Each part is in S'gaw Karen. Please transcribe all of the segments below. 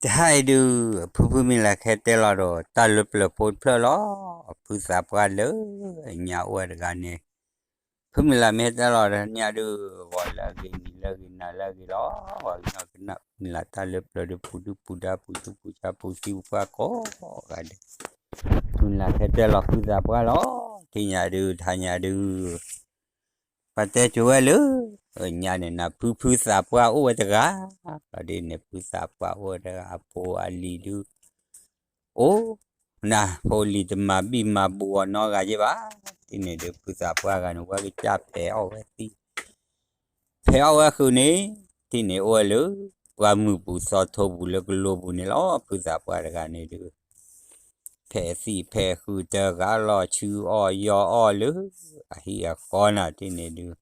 တဟါအံၤဒုး ဖုဖုမံၤလၤကဟဲတဲလီၤဒီး တၢ်လၢပျၢၤဖိတဖျၢၣ်လီၤ. ဖုသးပှၢ်လၢညါအိၣ်ဝဲတဂၤန့ၣ် ဖုမံၤလၤမ့ၢ်ဟဲတဲလီၤဒီးညါဒုး ဂီၤလၢအဂ့ၤ နံၤလၢအဂ့ၤ နၤလၢအဂ့ၤလီၤ. ပှၤကညီကနၣ် ဖုမံၤလၤတၢ်လၢပျၢၤဒုး ပူၤဒုၣ်ပူၤဒါ ပူၤဒုၣ်ပူၤဆါ ပူၤသံပူၤပှၢ်ကိးဂၤဒဲး ဖုမံၤလၤဟဲတဲလီၤဖုသးပှၢ်လီၤ. ထံၣ်ညါဒုး ထါညါဒုး ပှၤတဲစိၤဝဲလၢ ညါန့ၣ်နၤ ဖုဖုသးပှၢ်အိၣ်ဝဲတဂၤ လီၤဒ်န့ၣ် ဖုသးပှၢ်အိၣ်ဝဲတဂၤ အဖိအလံၤဒုး အိၣ် နၤ ဖိလံၤတမၤဘံၣ်မၤဘူးအီၤနီတဂၤယဲၢ်ဘၣ်. ဒ်န့ၣ်ဒုး ဖုသးပှၢ်တဂၤန့ၣ် ဝဲကစၢ်ဖဲးအီၣ်ဝဲသံၣ် ဖဲးအီၣ်ဝဲဃုာ်န့ၣ် ဒ်န့ၣ်အိၣ်ဝဲလၢ ပှၢ်မုၢ်ပူၤသီထိပူၤလၢကလိပူၤန့ၣ်လီၤ. ဖုသးပှၢ်တဂၤန့ၣ်ဒုး ဖဲးသံၣ်ဖဲးဃုာ်တဂၤလီၤ ဆူအီၣ်ယီၢ်အီၣ်လၢ အဟံၣ်အဃီနၤ ဒ်န့ၣ်ဒုး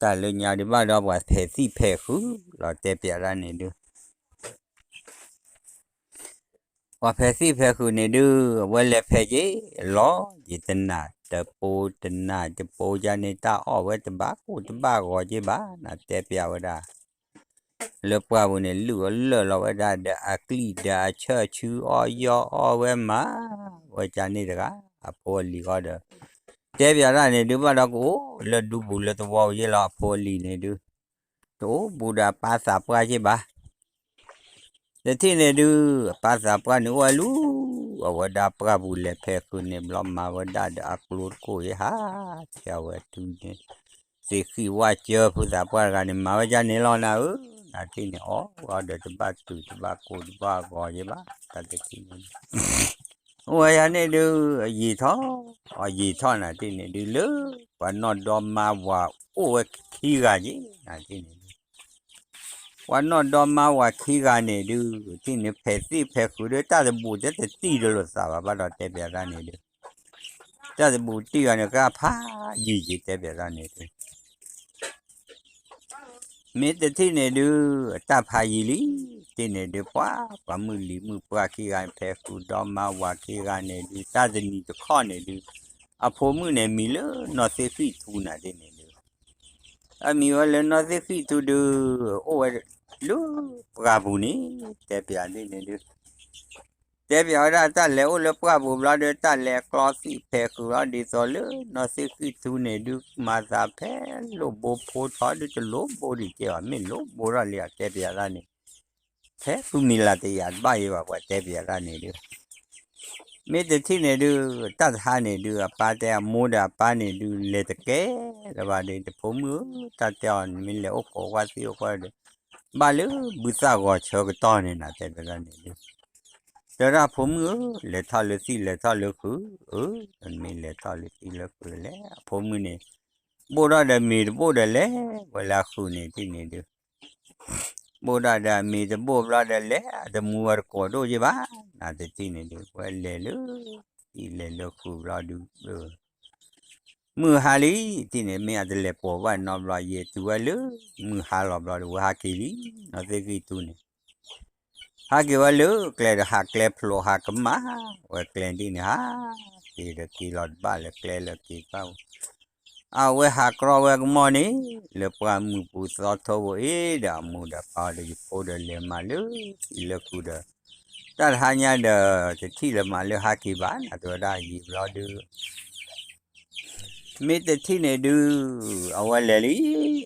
တၢ်လၢညါဒုးဘၣ်ဒီးပှၤဖဲးသံၣ်ဖဲးဃုာ်လီၤ တဲပျးတၢ်န့ၣ်ဒုး ပှၤဖဲးသံၣ်ဖဲးဃုာ်န့ၣ်ဒုး အဝဲလဲၤဖဲးက့ၤလီၤ ယတနၢ်တပိတနၢ်တပိယါန့ၣ် တၢ်အီၣ်ဝဲတဘၣ်ကိၢ်တဘၣ်ဂီၤက့ဘၣ် နၤတဲပျးဝဲဒၣ် လၢပှၢ်ပူၤန့ၣ် လုၢ်အီၣ်လၢာ်လီၤဝဲဒၣ်ဒီးအကလံၣ်ဒီးအဆၢၣ် ဆူအီၣ်ယီၢ်အီၣ်ဝဲမး ဝဲကန့ၣ်တဂၤ အဖိအလံၤဃီဒီး တဲပျးတၢ်န့ၣ်ဒုး ဘၣ်ဒီးကအိၣ်လၢဒူပူၤလၢသဝီပူၤယဲၢ်လီၤ အဖိအလံၤန့ၣ်ဒုး တအိၣ်ဘူးဒီးအပၢ်သးပှၢ်က့ဘၣ် တထံၣ်န့ၣ်ဒုး အပၢ်သးပှၢ်န့ၣ်အိၣ်ဝဲလူၤ အဝဲဒၣ်ပှၢ်ပူၤလဲၤဖဲးဃုာ်န့ၣ် ဘျီမၤဝဲဒၣ်ဒီးအကျိတကိၢ်အံၤဟး တဲအဝဲတုၤန့ၣ် သ့ၣ်ဃံၣ်ဝၣ်စၢဖုသးပှၢ်တဂၤန့ၣ် မၤဝဲဒ်န့ၣ်လီၤနၤဧၢ, နၤထံၣ်န့ၣ် အီၣ်ဝဲဒီးတဘၣ်တုာ်တဘၣ်ကိၢ်တဘၣ်ဂီၤယဲဘၣ် တၢ်တထံၣ်န့ၣ် အိၣ်ဝဲယၤန့ၣ်ဒုး အယံာ်ထီၣ် အယံာ်ထီၣ်နၤထံၣ်န့ၣ်ဒုး လၢပှၤနီၢ်ဒီမါဝၤအိၣ်ဝဲခံဂၤက့ နၤထံၣ်န့ၣ်ဒုး ပှၤနီၢ်ဒီမါဝၤခံဂၤန့ၣ်ဒုး ထံၣ်န့ၣ်ဖဲးသံၣ်ဖဲးဃုာ်ဒီး တၢ်တဘူးတတံၢ်တလိာ်သးဘၣ် ဘၣ်ဒီးတဲပျးတၢ်န့ၣ်ဒုး တၢ်တဘူးတံၢ်ဂၤန့ၣ် ကဖးယံာ်က့တဲပျးတၢ်န့ၣ်ဒုး မ့ၢ်တထံၣ်န့ၣ်ဒုး တၢ်ဖးယံာ်လံ ထံၣ်န့ၣ်ဒုး ပှၤ ပှၤမုၢ်လံၤမုၢ်ပှၢ်ခံဂၤ ဖဲးဃုာ်ဒီမါဝၤခံဂၤန့ၣ်ဒုး တၢ်တနံၤတခီန့ၣ်ဒုး အဖိမုၣ်န့ၣ် မံၤလၢနီၢ်သ့ၣ်ဃံၣ်ထူနၤဒ်န့ၣ်ဒုး အမံၤဝဲလၢနီၢ်သ့ၣ်ဃံၣ်ထူဒုး အိၣ်ဝဲလၢပှၢ်ပူၤန့ၣ် တဲပျးဒ်န့ၣ်ဒုး တဲပျးဝဲဒၣ်တၢ်လဲၤအိၣ်လၢပှၢ်ပူၤဘျီဒီး တၢ်လဲၤကျီသံၣ်ဖဲးဃုာ်လီၤ ဒ်သိးလၢနီၢ်သ့ၣ်ဃံၣ်ထူန့ၣ်ဒုး မၤသးဖဲလိၣ်ဘိဖိထီၣ်ဒုး တလိၣ်ဘိဒံးကဲဘၣ် မ့ၢ်လိၣ်ဘိထီၣ်လံ တဲပျးတၢ်န့ၣ် ဖဲဖုမံၤလၤတယာ်တဘၣ်အံၤဘၣ် ပှၤတဲပျးတၢ်န့ၣ်ဒုး မ့ၢ်တထံၣ်န့ၣ်ဒုး တၢ်တဟါန့ၣ်ဒုး အပၢ်တဲအမိၢ်ဒီးအပၢ်န့ၣ်ဒုး လဲၤတကဲလၢၤဘၣ်ဒီး တဖိမုၣ်ဧၢ တၢ်တဲအီၤန့ၣ် မ့ၢ်လဲၤအိၣ်ကိးကွၢ်သံၣ်အိၣ်ကွၢ်ဒီး ဘၣ်လၢဘုသၣ်ဂီၤဆၢကတီၢ်န့ၣ်နၤ တဲပျးတၢ်န့ၣ်ဒုး တဲဒၣ်ဖိမုၣ်ဧၢ လဲၤထီၣ်လၢသံၣ်လဲၤထီၣ်လၢဃုာ် အၢ မ့ၢ်လဲၤထီၣ်လၢသံၣ်လၢဃုာ်လဲၣ် အဖိမုၣ်န့ၣ် ဘိၣ်ထီၣ်ဒီးမ့ၤတဘိၣ်ဒီးလဲၤ ဝဲလၢအဃုာ်န့ၣ်ထံၣ်န့ၣ်ဒုး ဘိၣ်ထီၣ်ဒီးမ့ၤတဘိၣ်ဘျီဒီးလဲၤ တမူဝဲတကိးဒိၣ်ယ့ၢ်ဘၣ် နၤတထံၣ်န့ၣ်ဒုး ဝဲလဲၤလၢ သံၣ်လဲၤလၢဃုာ်ဘျီဒုး မုၢ်ဟါလံ ထံၣ်န့ၣ် မ့ၢ်အတလဲၤပိာ်ဘၣ်နီတဘျီ ယဲၢ်တုၤဝဲလၢ မုၢ်ဟါလီၤဘျီဒီး ဝဲဟးက့ၤလံ နီၢ်သ့ၣ်ဃံၣ်ထူန့ၣ် ဟးက့ၤဝဲလၢကျဲဒီး ဟးကျဲဖျိးဟးကမၣ် ဝဲကျဲဒ်န့ၣ် ဟးက့ၤဒီးက့ၤလီၤတဘၣ်လၢကျဲလၢက့ၤဘၣ် အဝဲဟးကြီဝဲကမီၢ်န့ၣ် လၢပှၢ်မုၢ်ပူၤသီထိပူၤအံၤဒီး အမိၢ်ဒီးပၢ်ဒီးယဖိဒီးလဲၤမၤလၢသံၣ်လၢဃုာ်ဒီး တၢ်တဟါညါဒီး တထံၣ်လၢၤမးလၢဟးက့ၤဘၣ် နၤတဲဝဲဒၣ်ယံာ်ဘျီဒုး မ့ၢ်တထံၣ်န့ၣ်ဒုး အဝဲလဲၤလံ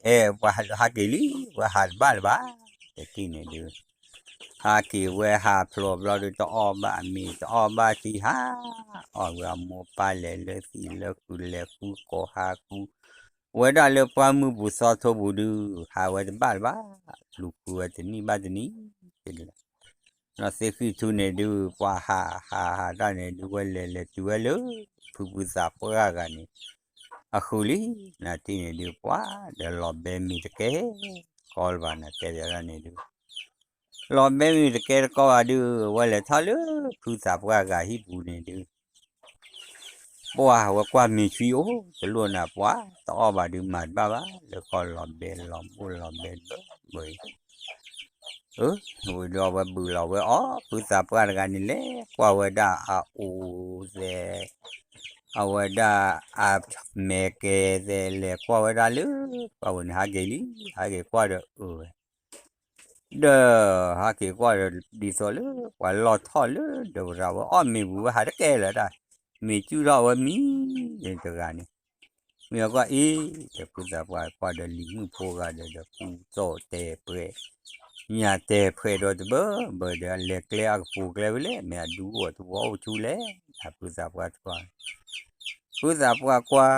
အဲ ပှၤဟးက့ၤလံ ဝဲဟးတဘၣ်လၢၤဘၣ် တထံၣ်န့ၣ်ဒုး ဟးက့ၤဝဲဟးဖျိးဘျီဒုး တအီၣ်ဘၣ်မ့ၤ တအီၣ်ဘၣ်ထံ ဟးအီၣ်ဝဲအမိၢ်ပၢ်လဲၤလၢသံၣ်လၢဃုာ် လဲၤဃုကိးဟးဃု ဝဲဒၣ်လၢပှၢ်မုၢ်ပူၤသီထိပူၤဒုး ဟးဝဲတဘၣ်လၢၤဘၣ် လူၤဃုဝဲတနံၣ်ဘၣ်တနံၣ် နီၢ်သ့ၣ်ဃံၣ်ထူန့ၣ်ဒုး ပှၤဟးဟးဟးတၢ်န့ၣ်ဒုး ဝဲလဲၤလဲၤတုၤဝဲလၢ ဖုဖုသးပှၢ်ဂၤန့ၣ် အဃုာ်လံ နၤထံၣ်န့ၣ်ဒုး ပှၤဒီးလီၤဘဲမ့ၤတကဲ ကီလၢၤဘၣ် နၤတဲပျးတၢ်န့ၣ်ဒုး လီၤဘဲမ့ၤတကဲတကီဘၣ်ဒုး ဝဲလဲၤထီၣ်လၢ ဖုသးပှၢ်ဂၤဟံၣ်ပူၤန့ၣ်ဒုး ပှၤဝဲကွၢ်မ့ၤဆံအိၣ်တလိၣ်နၤ ပှၤတအီၣ်ဘၣ်ဒုးမၤတဘၣ်ဘၣ် လၢကီၢ်လီၤဘဲလီၤဘိၣ်လီၤဘဲဘၢဘၢအံၤ အၢ ဝံၤဒီးဝဲဘုးလီၤဝဲအီၣ် ဖုသးပှၢ်တဂၤန့ၣ် လဲၤကွၢ်ဝဲဒၣ်အအိၣ်သဲး အဝဲဒၣ်အမဲာ်ကဲသဲး လဲၤကွၢ်ဝဲဒၣ်လၢ ပှၤဝဲန့ၣ် ဟးက့ၤလံ ဟးက့ၤကွၢ်ဒီးအၢဝဲ ဒီးဟးက့ၤကွၢ်ဒီး ဒ်သိးလၢပှၤလီၢ်ထီၣ်လၢဒီးဝဲဒၣ်ဝဲအီၣ်မ့ၤပူၤဝဲဟးတကဲလၢၤဒၣ်, မ့ၤကုၢ်ထီၣ်ဝဲမံတဂၤန့ၣ်, မ့ၢ်အကွၢ်အ့ၣ် ဒီးဖုသးပှၢ်ကွၢ်ဒီးလံၤမုၣ်ဖိဂၤဒီး ဒီးကူသိးတဲာ်ပှဲၤ ညၣ်တဲာ်ဖှဲးဒီးတဘၢဘၢဒီး အလဲၤကျဲအကပိၤကျဲဝဲလဲၣ်, မ့ၢ်အဒူအိၣ်တဝီအိၣ်ဆူလဲၣ်, ဖုသးပှၢ်ကွၢ် ဖုသးပှၢ်ကွၢ်,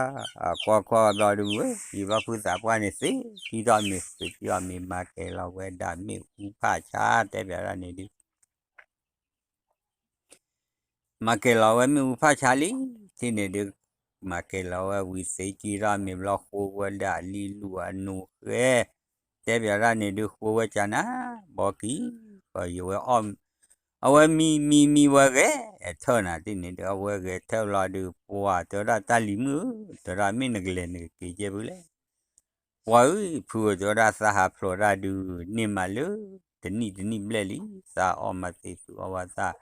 ကွၢ်ကွၢ်ဘျီဒုးဝဲ ယံာ်ဘၣ်ဖုသးပှၢ်န့ၣ်သ့, ကံထီၣ်မ့ၤသ့ ကံထီၣ်မ့ၤမၤကဲၤလီၤဝဲဒၣ်မ့ၣ်အူဖးဆါ တဲဘၣ်ဒၣ်န့ၣ်ဒုး မၤကဲၤလီၤဝဲမ့ၣ်အူဖးဆါလံ, ထံၣ်န့ၣ်ဒုး မၤကဲၤလီၤဝဲဝံၤသ့ကံထီၣ်မ့ၤဘျီဃိဝဲဒၣ်လံလူၢ်အနိးဃဲ, တဲဘၣ်ဒၣ်န့ၣ်ဒုးဃိဝဲကနၤ, ဘီကံ, ဃီယဝဲအီၣ်, အဝဲမံမံမံဝဲဂဲၤထၢၣ်နၤ ထံၣ်န့ၣ်ဒုး အဝဲဂဲၤထၢၣ်ဘျီဒုး ပှၤတဲဝဲဒၣ်တၢ်လံၤမုၣ်ဧၢ, တဲဝဲဒၣ်မ့ၢ်နကလဲၤနကက့ၤကဲဖုလဲၣ် ပှၤဧၢ ဖုဧၢ တဲဝဲဒၣ်သးဟးဖျိးတၢ်ဒုး န့ၢ်မးလၢ တနံၣ်တနံၣ်ဘျဲၣ်လံ, သးအီၣ်မၤသ့သုအီၣ်ဝဲသး,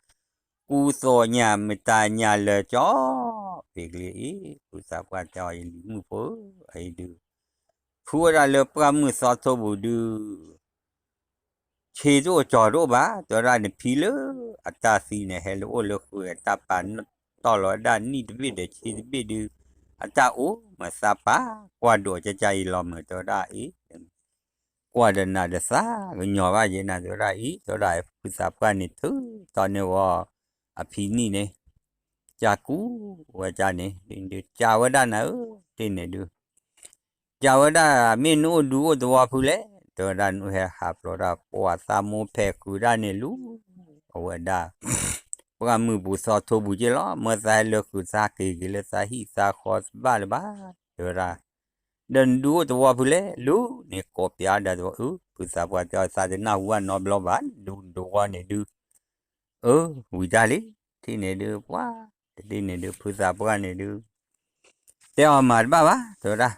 ကူသိးညၣ်မတၤညၣ်လၢာ်ကၠီ, ဖံးကလံၤအံၤ ဖုသးပှၢ်တဲအီၤ ယလံၤမုၣ်ဖိဧၢ, အအံၤဒုး ဖုဝဲဒၣ်လၢပှၢ်မုၢ်သီထိပူၤဒုး ဆ့တအိၣ်ကၠီတအိၣ်ဘၣ်, တဲဝဲဒၣ်နဖံလၢအတၢ်သံန့ၣ် ဟဲလၢအိၣ်လၢဃုာ်အတၢ်ပာ်တီၢ်လီၤဝဲဒၣ်နံၣ်တဘ့ၣ်ဒီးဆ့တဘ့ၣ်ဒုး အတၢ်အိၣ်မၤသးပာ်, ကွၢ်ဒိးကကါအံၤလီၤမုၢ် တဲဝဲဒၣ်အံၤ, ကွၢ်ဒီးနၤဒီးသးကညီၤဘၣ်ယဲနၤ တဲဝဲဒၣ်အံၤ, တဲဝဲဒၣ်ဖုသးပှၢ်န့ၣ်ထုးထီၣ်န့ၢ်ဝဲ အဖံနံၣ်န့ၣ်, ကကူဝဲကါန့ၣ်, ဒုးကါဝဲဒၣ်နၤဧၢ, တ့ၢ်န့ၣ်ဒုး ကးဝဲဒၣ် မ့ၢ်နအိၣ်ဒူအိၣ်သဝီဖုလဲၣ်, တဲဝဲဒၣ်နအိၣ်ဟဲဟးဖျိးတၢ် ပှၤသးမိၢ်ဖဲးဃုာ်ဒၣ်န့ၣ်လူၤ, အဝဲဒၣ် ပှၢ်မုၢ်ပူၤသီထိပူၤက့လီၤ, မၢသးဟဲလၢဃုာ်သးက့ၤက့ၤလၢသးဟံၣ်သးဃီတဘၣ်လၢၤဘၣ်, တဲဝဲဒၣ်, ဒီးနဒူအိၣ်သဝီဖုလဲၣ်, လူၤန့ၣ်ကိးပၠးဒၣ်သဝီ, အၢ ဖုသးပှၢ်တဲအီၤသးတနၢ်ဟူဘၣ်နီတဘျီဘၣ်, ဒူသဝီန့ၣ်ဒုး အၢ ဝံၤတၢ်လံ, တထံၣ်န့ၣ်ဒုး ပှၤ တထံၣ်န့ၣ်ဒုး ဖုသးပှၢ်န့ၣ်ဒုး တဲအီၤမၤတဘၣ်ဘၣ်, တဲဝဲဒၣ်,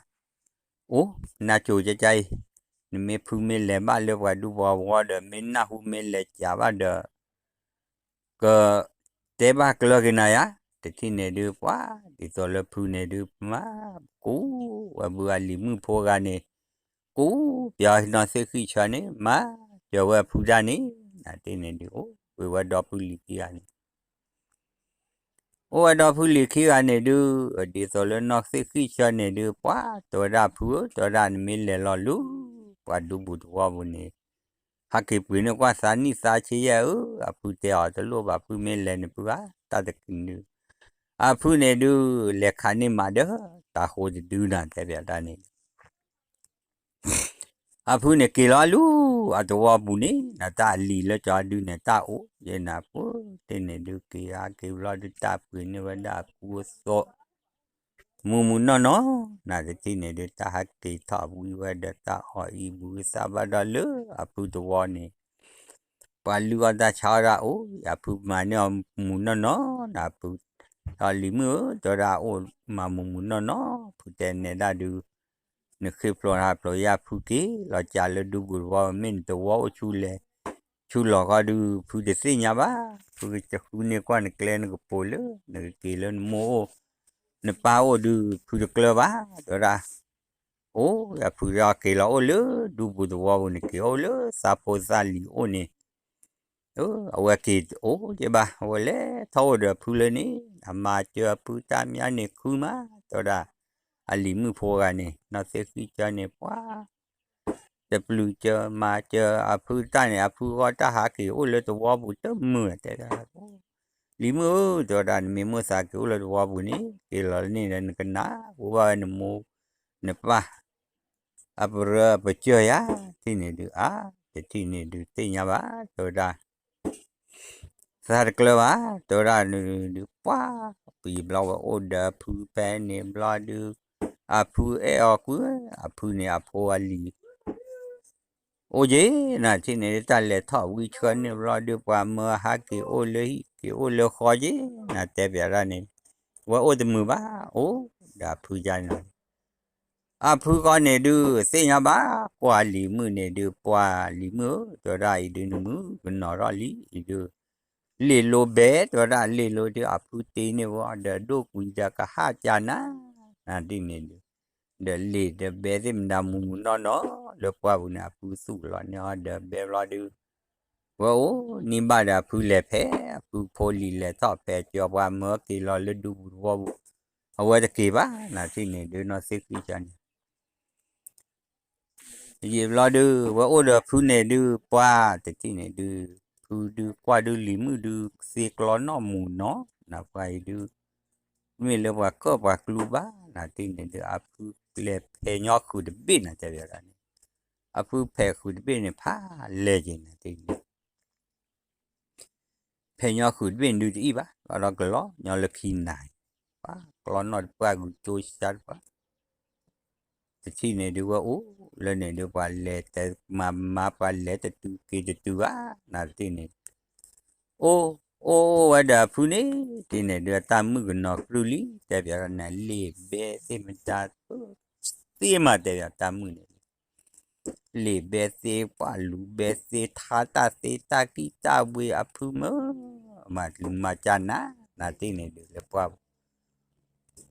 အိၣ် နၢ်ကိၤကကါအံၤ, နမ့ၢ်ဖုမ့ၢ်လဲၤဘၣ်လၢပှၤဒူပှၤဝီဒီး မ့ၢ်နၢ်ဟူမ့ၢ်လဲၤကးဘၣ်ဒီး ကတဲဘၣ်ကျၢၤက့ၤနၤယါ, တထံၣ်န့ၣ်ဒုး ပှၤ ဒ်သိးလၢဖုန့ၣ်ဒုး မၤ ကူဝဲဘုအလံၤမုၣ်ဖိဂၤန့ၣ် ကူပၠးနီၢ်သ့ၣ်ဃံၣ်ဆၢန့ၣ် မၤစၢၤဝဲဖုတၢ်န့ၣ်, နတထံၣ်န့ၣ်ဒုး အိၣ်ဝဲဒီဖုလံၤခံဂၤန့ၣ် အိၣ်ဝဲဒီဖုလံၤခံဂၤန့ၣ်ဒုး ဒ်သိးလၢနီၢ်သ့ၣ်ဃံၣ်ဆၢန့ၣ်ဒုး ပှၤ တဲဝဲဒၣ်ဖုဧၢ တဲဝဲဒၣ်နမ့ၢ်လဲၤလီၤလူၤ ပှၤဒူပူၤသဝီပူၤန့ၣ် ဟဲက့ၤပှ့ၤန့ၢ်ကွၢ်သးနံၣ်သးဆံယဲၢ်ဧၢ, အဖုတဲအီၤတလိၣ်ဘၣ် ဖုမ့ၢ်လဲၤန့ၣ်ဖုဧါ တၢ်တက့ၢ်ဒုး အဖုန့ၣ်ဒုး လဲၤခးန့ၢ်မးဒီး တၤဃိတဒုနၤ တဲပၠးတၢ်န့ၣ် အဖုန့ၣ်က့ၤလီၤလူၤ အသဝီပူၤန့ၣ် နတၢ်အလံၤလၢကၠီဒုန့ၣ် တၢ်အိၣ်ယဲနၤ ပှၤတထံၣ်န့ၣ်ဒုး က့ၤဟဲက့ၤဘျီဒုး တၢ်ပှ့ၤန့ၢ်ဝဲဒၣ်အကူအသိး မူးမူးနီၢ်နီၢ် နတထံၣ်န့ၣ်ဒုး တၢ်ဟဲက့ၤထီၣ်ဝံဝဲဒီး တၢ်အီၣ်အံၤဘှံးသးဘၣ်ဒီးလၢအဖုသဝီန့ၣ် ပှၤလုၢ်အီၣ်တၢ်ဆါအီၣ်ဒၣ်အိၣ် အဖုမၤန့ၢ်အီၤမူးနီၢ်နီၢ် နဖု ဒီးလံၤမုၣ်ဧၢ တဲဝဲဒၣ်အိၣ်မၤမူးမူးနီၢ်နီၢ် ဖုတဲနဲဒၣ်ဒုး နဃ့ဖျိးဟးဖျိးယၤ ဖုက့ၤလီၤကၠးလၢဒူပူၤသဝီ မ့ၢ်နသဝီအိၣ်ဆူလဲၣ် ဆူလီၢ်ဃီဒုး ဖုတသ့ၣ်ညါဘၣ် ဖုကဃုန့ၢ်ကွၢ်နကျဲနကပိၤလၢ နကက့ၤလၢနမိၢ်အိၣ် နပၢ်အိၣ်ဒုး ဖုတကျၢၤဘၣ် တဲဝဲဒၣ် အိၣ်ယဖုဒီးက့ၤလီၤအိၣ်လၢဒူပူၤသဝီပူၤန့ၣ် က့ၤအိၣ်လၢသးဖိသၣ်လံၤအိၣ်န့ၣ် အဝဲက့ၤအိၣ်က့ဘၣ် အဝဲလဲၤထီၣ်အိၣ်ဒီးဖုလၢန့ၣ် အမၤစၢၤအဖုတၢ်မးန့ၣ် ခုမး တဲဝဲဒၣ် အလံၤမုၣ်ဖိဂၤန့ၣ် နီၢ်သ့ၣ်ဃံၣ်ကၠီန့ၣ် ပှၤ တပျုၤစၢၤမၤစၢၤအဖုတၢ်န့ၣ် အဖုဂီၢ်တၢ်ဟးက့ၤအိၣ်လၢသဝီပူၤတမုာ် တဲဝဲဒၣ် လံၤမုၣ်ဧၢ တဲဝဲဒၣ် နမ့ၢ်မိၣ်သးက့ၤအိၣ်လၢသဝီပူၤန့ၣ် က့ၤလီၤန့ၣ်ဒီး နကနၣ် အိၣ်ဘၣ်ဝဲနမိၢ်နပၢ် အပရၢအပစၢၢ်ယၤ ထံၣ်န့ၣ်ဒုး အါ တထံၣ်န့ၣ်ဒုး သ့ၣ်ညါဘၣ် တဲဝဲဒၣ် သးတကျၢၤဘၣ် တဲဝဲဒၣ်ဒုး ပှၤ ပံၤဘျီဝဲအိၣ်ဒီးအဖုဖဲန့ၣ်ဘျီဒုး အဖုအဲၣ်အီၤကွံ အဖုန့ၣ်အဖိအလံၤ အိၣ်က့ၤ နထံၣ်န့ၣ် တၢ်လဲၤထီၣ်ဝံဆှၢန့ၢ်ဘျီဒုး ပှၤမၢဟးက့ၤအိၣ်လၢဟံၣ် က့ၤအိၣ်လၢဃီက့ၤ နတဲပၠးတၢ်န့ၣ် ဝဲအိၣ်တမုာ်ဘၣ် အိၣ်ဒီးအဖုယါန့ၣ် အဖုဃီန့ၣ်ဒုး သ့ၣ်ညါဘၣ် ကွၢ်လံၤမုၣ်န့ၣ်ဒုး ပှၤလံၤမုၣ်ဧၢ တဲဝဲဒၣ်အံၤဒုး နမုၣ်ကနီၤထီၣ်လံ အံၤဒုး လ့ၣ်လိဘဲ တဲဝဲဒၣ် လ့ၣ်လိဒုး အဖုတ့န့ၢ်ဝဲဒီး ဒိၣ်ကွံာ်ဒီးကဟၣ်ကၢနၤ နထံၣ်န့ၣ်ဒုး ဒီးလ့ၣ်ဒီးဘဲသ့ၣ်မတၤမူၤမူၤနီၢ်နီၢ် လၢပှၢ်ပူၤန့ၣ် အဖုသူၣ်လီၤန့ၢ်အီၤဒီးဘဲဘျီဒုး ဝဲအိၣ်န့ၢ်ဘၣ်ဒီးအဖုလဲၤဖဲ အဖုဖိလံၤလဲၤထီၣ်ဖဲကၠီပှၤမၢက့ၤလီၤလၢဒူပူၤသဝီပူၤ, အဝဲတက့ၤဘၣ် နၤတထံၣ်န့ၣ်ဒုး နီၢ်သ့ၣ်ဃံဆၢန့ၣ် ယံာ်ဘျီဒုး ဝဲအိၣ်ဒီးဖုန့ၣ်ဒုး ပှၢ်တထံၣ်န့ၣ်ဒုး ဖုဒုးကွၢ်ဒုးလံၤမုၣ်ဒုး သ့ကျီနီၣ်မူၤနီၢ် နၤပှၤအံၤဒုး မ့ၢ်လၢပှၤကၢၣ်ပှၤကျူဘၣ် နၤတထံၣ်န့ၣ်ဒုး အဖုလဲၤဖဲးညီဃုာ်တဘ့ၣ် နၤတဲဘၣ်ဒၣ်န့ၣ် အဖုဖဲးဃုာ်တဘ့ၣ်န့ၣ် ဖးလဲၢ်က့ၤ နၤတထံၣ်န့ၣ် ဖဲးညီဃုာ်တဘ့ၣ်န့ၣ်ဒုးတအံၣ်ဘၣ် လီၤဒီးကလီ ညီလၢခံနၤအံၤ ပှၤကျီနီၣ်တပှၢ်ဂုာ်ကၠိစၢ်တပှၢ် တထံၣ်န့ၣ်ဒုးဝဲအိၣ်လၢန့ၣ်ဒုး ပှၤလဲၤတမၤမၤ ပှၤလဲၤတတုၤက့ၤတတုၤဘၣ် နၤတထံၣ်န့ၣ် အိၣ် အိၣ်အိၣ်ဝဲဒီးအဖုန့ၣ် တထံၣ်န့ၣ်ဒုး အတၢ်မုၣ်ကနီၤကြုၢ်လံ တဲဘၣ်ဒၣ်န့ၣ် လ့ၣ်ဘဲသ့ၣ်မတၤ သ့ၣ်မး တဲဘၣ်တၢ်မုၣ်န့ၣ် လ့ၣ်ဘဲသ့ ပှၢ်လူၤဘဲသ့ ထါတၢ်သ့ တၢ်ကံၣ်တၢ်ဝ့အဖုမုၣ် မၤလူၤမၤကၢ်နၤ နၤတထံၣ်န့ၣ်ဒုး လၢပှၢ်ပူၤ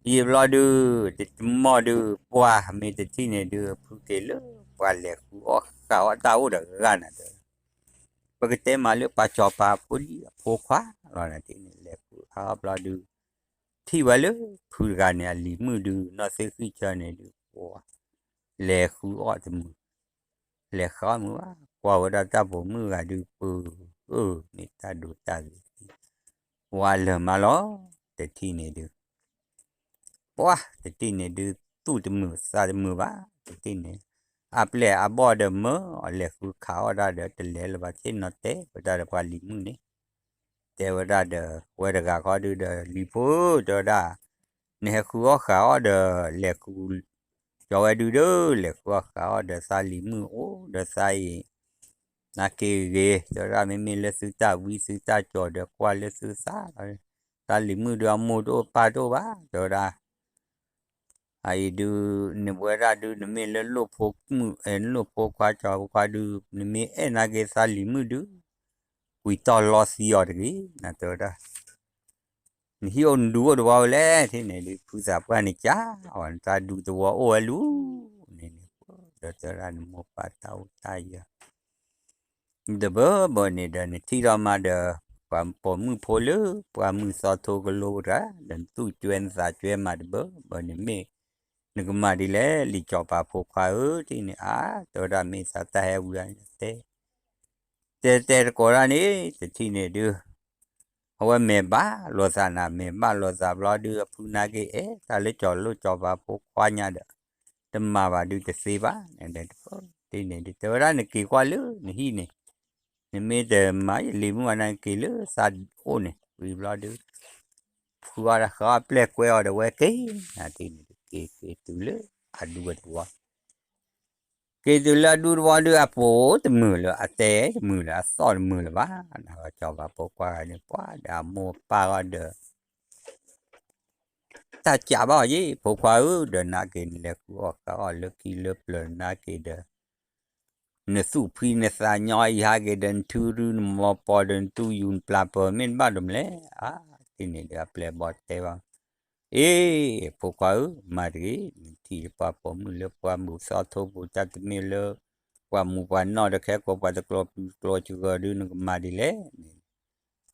ယံာ်ဘျီဒုး တမီၢ်ဒုး ပှၢ်မ့ၢ်တထံၣ်န့ၣ်ဒုး ဖုက့ၤလၢပှၤလဲၤဃုအီၣ်ဃုအီၣ်တၢ်အိၣ်တဂၤနၤတဲ ပကတဲမးလၢပှၤစီၤပၤဖိလံၤအဖိခွါလီၤ နၤတထံၣ်န့ၣ် လဲၤဃုအီၣ်ဘျီဒုး ထံၣ်ဝဲလၢဖုတဂၤန့ၣ် အလံၤမုၣ်ဒုး နီၢ်သ့ၣ်ဃံဆၢန့ၣ်ဒုး ပှၢ် လဲၤဃုအီၣ်တမုာ် လဲၤဃုအီၣ်မုာ်ဘၣ် ကွၢ်ဝဲဒၣ်တၢ်ပိာ်မုၣ်ဂၤဒုး ပၢၤ အၢ မ့ၢ်တၢ်ဒိတၢ်ဂ့ၤ ဝါလၢာ်မးလီၤ တထံၣ်န့ၣ်ဒုး ပှၢ် တထံၣ်န့ၣ်ဒုး သူၣ်တမုာ်သးတမုာ်ဘၣ် တထံၣ်န့ၣ် အပျဲၢ်အဘီၣ်ဒီးမၢအီၤလဲၤဃုခးအီၣ်ဒၣ်ဒီး တလဲၤလၢၤဘၣ် ဆ့ၣ်နီၤတဲဝဲဒၣ်ဒီးပှၤလံၤမုၣ်န့ၣ် တဲဝဲဒၣ်ဒီး ဝဲတဂၤဃီဒုးဒီး လံၤဖိ တဲဝဲဒၣ် နဟဲဃုအီၣ်ဃုအီၣ်ဒီး လဲၤဃု ကၠီၤဝဲဒုးဒီး လဲၤဃုအီၣ်ဃုအီၣ်ဒီးသးလံၤမုၣ်အိၣ်ဒီးသးအံၤ နာ်က့ဂ့ၤ တဲဝဲဒၣ် မ့မ့ၢ်လၢသုတၢ်ဝံသုတၢ်ကၠီၤဒီးကွၢ်လၢသုသး သးလံၤမုၣ်ဒုးအမိၢ်တအိၣ်ပၢ်တအိၣ်ဘၣ် တဲဝဲဒၣ် အအံၤဒုး နဝဲဒၣ်ဒုး နမ့ၢ်လၢလိၣ်ဖိမုၣ် အဲ နလိၣ်ဖိခွါကၠီၤဖိခွါဒုး နမ့ၢ်အဲၣ်နာ်က့သးလံၤမုၣ်ဒုး ကွံာ်တီၢ်လီသံအီၤတဂ့ၤ နတဲဝဲဒၣ် နဟံၣ်အိၣ်နဒူအိၣ်တဝီဝဲလဲၣ် တထံၣ်န့ၣ်ဒုး ဖုသးပှၢ်န့ၣ်ကၢ်အီၤ နတၢ်ဒူသဝီအိၣ်ဝဲလူၤန့ၣ်န့ၣ် ဒီးတဲဝဲဒၣ်နမိၢ်ပၢ်တၢ်အိၣ်တၢ်ယၢၤ တဘၢဘၢန့ၣ်ဒီး နထံၣ်ထီၣ်မးဒီး ပှၤပိာ်မုၣ်ဖိလၢ ပှၢ်မုၢ်သီထိကလိတဂၤ ဒီးနသူၣ်ကွဲနသးကွဲမးတဘၢဘၢန့ၣ်မ့ၢ် နကမၤဒ်လဲၣ် လံာ်စီၤပၤဖိခွါဧၢ တထံၣ်န့ၣ် အါ တဲဝဲဒၣ်မ့ၢ်သးတၢ်ဟဲဝံၤအါ တဲ တဲတဲတကိးဒၣ်န့ၣ် တထံၣ်န့ၣ်ဒုး အဝဲမဲာ်ဘၣ်လိာ်သးနၤ မဲာ်ဘၣ်လိာ်သးဘျီဒုး အဖုနာ်က့အဲၣ်တၢ်လၢကၠီၤလိၣ်ကၠီၤပၤဖိခွါညါဒီး တမၤဘၣ်ဒုးတသ့ဘၣ် တထံၣ်န့ၣ်ဒုး တဲဝဲဒၣ်နက့ၤကွၢ်လၢနဟံၣ်န့ၣ် နမ့ၢ်တမၤယလံၤမုၣ်အနၢ်က့ၤလၢသးအိၣ်န့ၣ် ဝံၤဘျီဒုး ဖုအီၣ်တၢ်ဃီအပျဲၢ်ကွဲအီၤဒီးဝဲက့ၤ နထံၣ်န့ၣ်ဒုး က့ၤက့ၤတုၤလၢအဒူဝဲတဝီ က့ၤတုၤလၢအဒူတဝီဒုး အပိာ်တမုာ်လၢၤ အတဲတမုာ်လၢၤ အသီၣ်တမုာ်လၢၤဘၣ် နကၠီၤပၤဖိခွါဂၤန့ၣ် ပှၤဒီးအမိၢ်ပၢ်ဂၤဒီး တၢ်ကးဘၣ်အီၤယ့ၣ် ဖိခွါဧၢ ဒီးနာ်က့နလဲၤဃုအီၣ်ဃုအီၣ်လၢခံလၢပျၢၤနာ်က့ဒီး နသူၣ်ဖှံနသးညီအံၤဟးက့ၤဒီး နထုရူနမီၤပီၤဒီး နတူၢ်ယူၤနပျၢၤပၢၤ မ့ၢ်နဘၣ်ဒိးမလဲၣ် အါ တထံၣ်န့ၣ်ဒီး အပျဲၢ်ဘီၣ်တဲဘၣ် အ့ ဖိခွါဧၢ မၤတဂ့ၤ နထံၣ်ပှၤပိာ်မုၣ်လၢပှၢ်မုၢ်သီထိပူၤ တၢ်တမ့ၢ်လၢ ပှၢ်မူပှၢ်နီၢ်ဒီး ခဲကိာ်ပှၤတကျိၤပျုၤတကျိၤစှၤဒုး နကမၤဒ်လဲၣ်န့ၣ်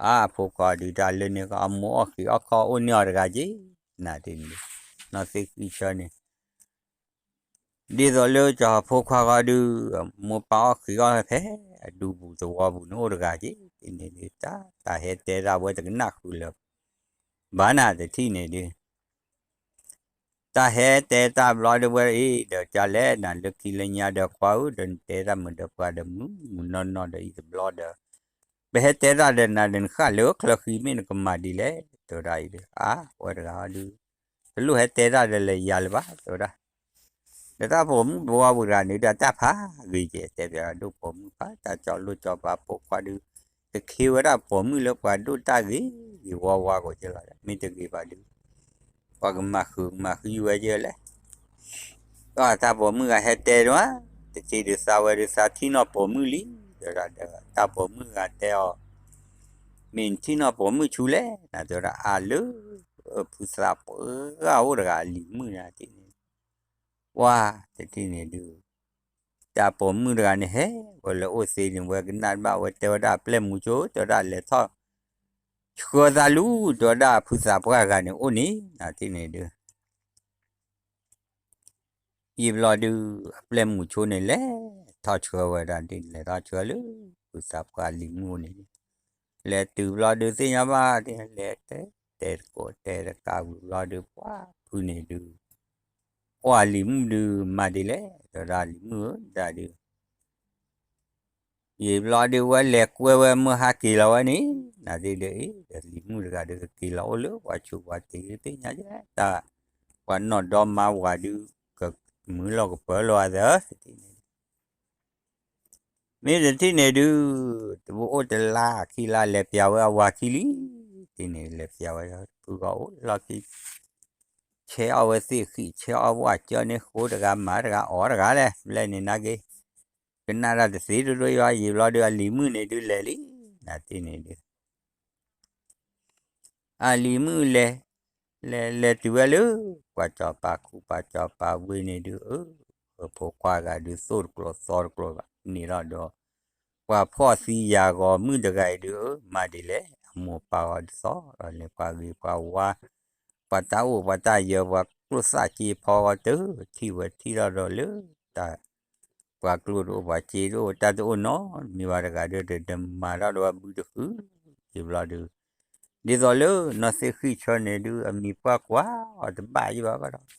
အါ ဖိခွါဒုးတၢ်လၢန့ၣ် အမိၢ်အီၣ်ဃံးအီၣ်ခီအိၣ်န့ၢ်အီၤတဂၤက့ၤ နထံၣ်န့ၣ် နီၢ်သ့ၣ်ဃံဆၢန့ၣ် ဒ်သိးလၢကၠီၤဖိခွါဂီၢ်ဒုး မိၢ်ပၢ်အီၣ်ဃံးအီၣ်ဖဲ အဒူပူၤသဝီပူၤန့ၣ်အိၣ်တဂၤက့ၤ န့ၣ်ဒုး တၢ် တၢ်ဟဲတဲဒၣ်ဝဲတကနၣ်ဃုာ်လၢၤ ဘၣ်နၤတထံၣ်န့ၣ်ဒုး တၢ်ဟဲတဲတၢ်ဘျီဒုးဝဲအံၤ ဒီးကလဲၣ်နၤလၢခံလၢညါဒီးခွါဧၢ ဒီးနတဲတၢ်မုာ်ဒီးပှၤဒီးမုာ်မုာ်နီၢ်နီၢ်ဒီးအံၤတဘျီဒီး ပဟဲတဲတၢ်ဒီးနၤဒီးနဃၣ်လၢချၢဃံမ့ၢ်နကမၤဒ်လဲၣ် တဲဝဲဒၣ်အံၤဒီး အါ ဝဲတဂၤဟီဒုး တလိၣ်ဟဲတဲတၢ်ဒီးလၢယၤလၢၤဘၣ် တဲဝဲဒၣ် ဒီးတၢ်ပိာ်မုၣ်ဘဝပူၤတဂၤန့ၣ်ဒီးတၢ်ဖးဂ့ၤကဲ တဲဘၣ်ဒိၣ်ပိာ်မုၣ်ဖး တၢ်ကၠီၤလိၣ်ကၠီၤပၤဖိခွါဒုး ကခ့ဝဲဒၣ်ပိာ်မုၣ်လၢပှၤဒိၣ်တၢ်ဂ့ၤဂ့ၤဝါဝါကိးကဲလီၤ မ့ၢ်တဂ့ၤဘၣ်ဒုး ပှၤကမၤဃုာ်ကမၤဃုာ်ဝဲကဲလဲၣ် တၢ်ပိာ်မုၣ်ဂၤဟဲတဲဒၣ် တထံၣ်ဒုးသးဝဲဒုးသးထံၣ်နီၢ်ပိာ်မုၣ်လံ တဲဝဲဒၣ်ဒီး တၢ်ပိာ်မုၣ်ဂၤတဲအီၤ မ့ၢ်နထံၣ်နီၢ်ပိာ်မုၣ်ဆူလဲၣ် နတဲဝဲဒၣ်အါလၢ ဖုသးပှၢ်ဂၤအိၣ်တဂၤအလံၤမုၣ်နၤတထံၣ်န့ၣ် ပှၤတထံၣ်န့ၣ်ဒုး တၢ်ပိာ်မုၣ်တဂၤန့ၣ်ဟဲဝဲလၢအိၣ်သ့န့ၣ် ဝဲကနၣ်တဘၣ် ဝဲတဲဝဲဒၣ်အပျဲၢ်မူဆိ တဲဝဲဒၣ်လဲၤထီၣ်ဆှၢသးလူၤ တဲဝဲဒၣ်ဖုသးပှၢ်ဂၤန့ၣ်အိၣ်န့ၣ် နထံၣ်န့ၣ်ဒုး ယံာ်ဘျီဒုး အပျဲၢ်မူဆိန့ၣ် လဲၤထီၣ်ဆှၢဝဲဒၣ်ဒ်န့ၣ် လဲၤထီၣ်ဆှၢလၢ ဖုသးပှၢ်လံၤမုၣ်န့ၣ် လဲၤတုၤဘျီဒုးသ့ၣ်ညါဘၣ် လဲၤတဲ တဲတကိးတဲတကးဝံၤဘျီဒုး ပှၤဖုန့ၣ်ဒုး ကွၢ်လံၤမုၣ်ဒုးမၤဒ်လဲၣ် တဲဝဲဒၣ်လံၤမုၣ်ဧၢ ဒၣ်ဒုး ယံာ်ဘျီဒုးဝဲလဲၤကွဲဝဲမုၢ်ဟါက့ၤလီၤဝဲန့ၣ် နဒ်ဒုးအံၤ လံၤမုၣ်တဂၤဒုးကက့ၤလီၤအိၣ်လၢပှၤဆူးပှၤတ့ၢ်သ့ၣ်ညါယဲ တၢ်ပှၤနီၢ်ဒီမါဝၤဒုး ကမုာ်လီၢ်ကပၢလီၤအသး တထံၣ်န့ၣ် မ့ၢ်တထံၣ်န့ၣ်ဒုး တဘၣ်အိၣ်တလါခံလါလဲၤပျးဝဲအဝၤခံလံ တထံၣ်န့ၣ် လဲၤပျးဝဲဖုဂီၢ်အိၣ်လီၢ်ခံ ဆဲးအီၣ်ဝဲသ့ၣ်ဃံး ဆဲးအီၣ်ဝဲကၠီန့ၣ် ဃိတဂၤမၤတဂၤအီၣ်တဂၤလဲၣ် ဘျဲၣ်န့ၣ်နာ်က့ၤ ကနၣ်တၢ်တသ့ဒိၣ်ဒိၣ်ယွၤ ယံာ်ဘျီဒုးအလံၤမုၣ်န့ၣ်ဒုးလဲၤလံ နထံၣ်န့ၣ်ဒုး အလံၤမုၣ်လဲၤ လဲၤလဲၤတုၤဝဲလၢ ပှၤစီၤပၤခူ ပှၤစီၤပၤဝ့ၢ်န့ၣ်ဒုး အၢ ဖိခွါဂၤဒုးသိၣ်တကျိၤသီတကျိၤဘၣ်န့ၣ်လီၤဒီး ပှၤဖှီၣ်သံယာ်ဂီၤမုၣ်တဂၤအံၤဒုး အၢ မၤဒ်လဲၣ် အမိၢ်ပၢ်ဂီၤဒ်သိးဒီးလဲၤပှၤဂ့ၤပှၤဝါ ပှၤတၢ်အိၣ်ပှၤတၢ်ယၢၤ ပှၤကျိၣ်သၣ်က့ဖီဂီၤတၢ် ထံၣ်ဝဲထံၣ်ထီၣ်ဒီးလၢတၢ် ပှၤကျိၣ်တအိၣ် ပှၤစ့တအိၣ် တၢ်တအိၣ်နီတမံၤဘၣ်တဂၤဒီး တမၤထီၣ်ဒီးဝဲဘုတဃု ယံာ်ဘျီဒုး ဒ်သိးလၢနီၢ်သ့ၣ်ဃံၣ်ဆၢန့ၣ်ဒုး အမံၤပှၢ်ကွၢ်အီၤတဘၣ်ယံဘၣ်ကဒီး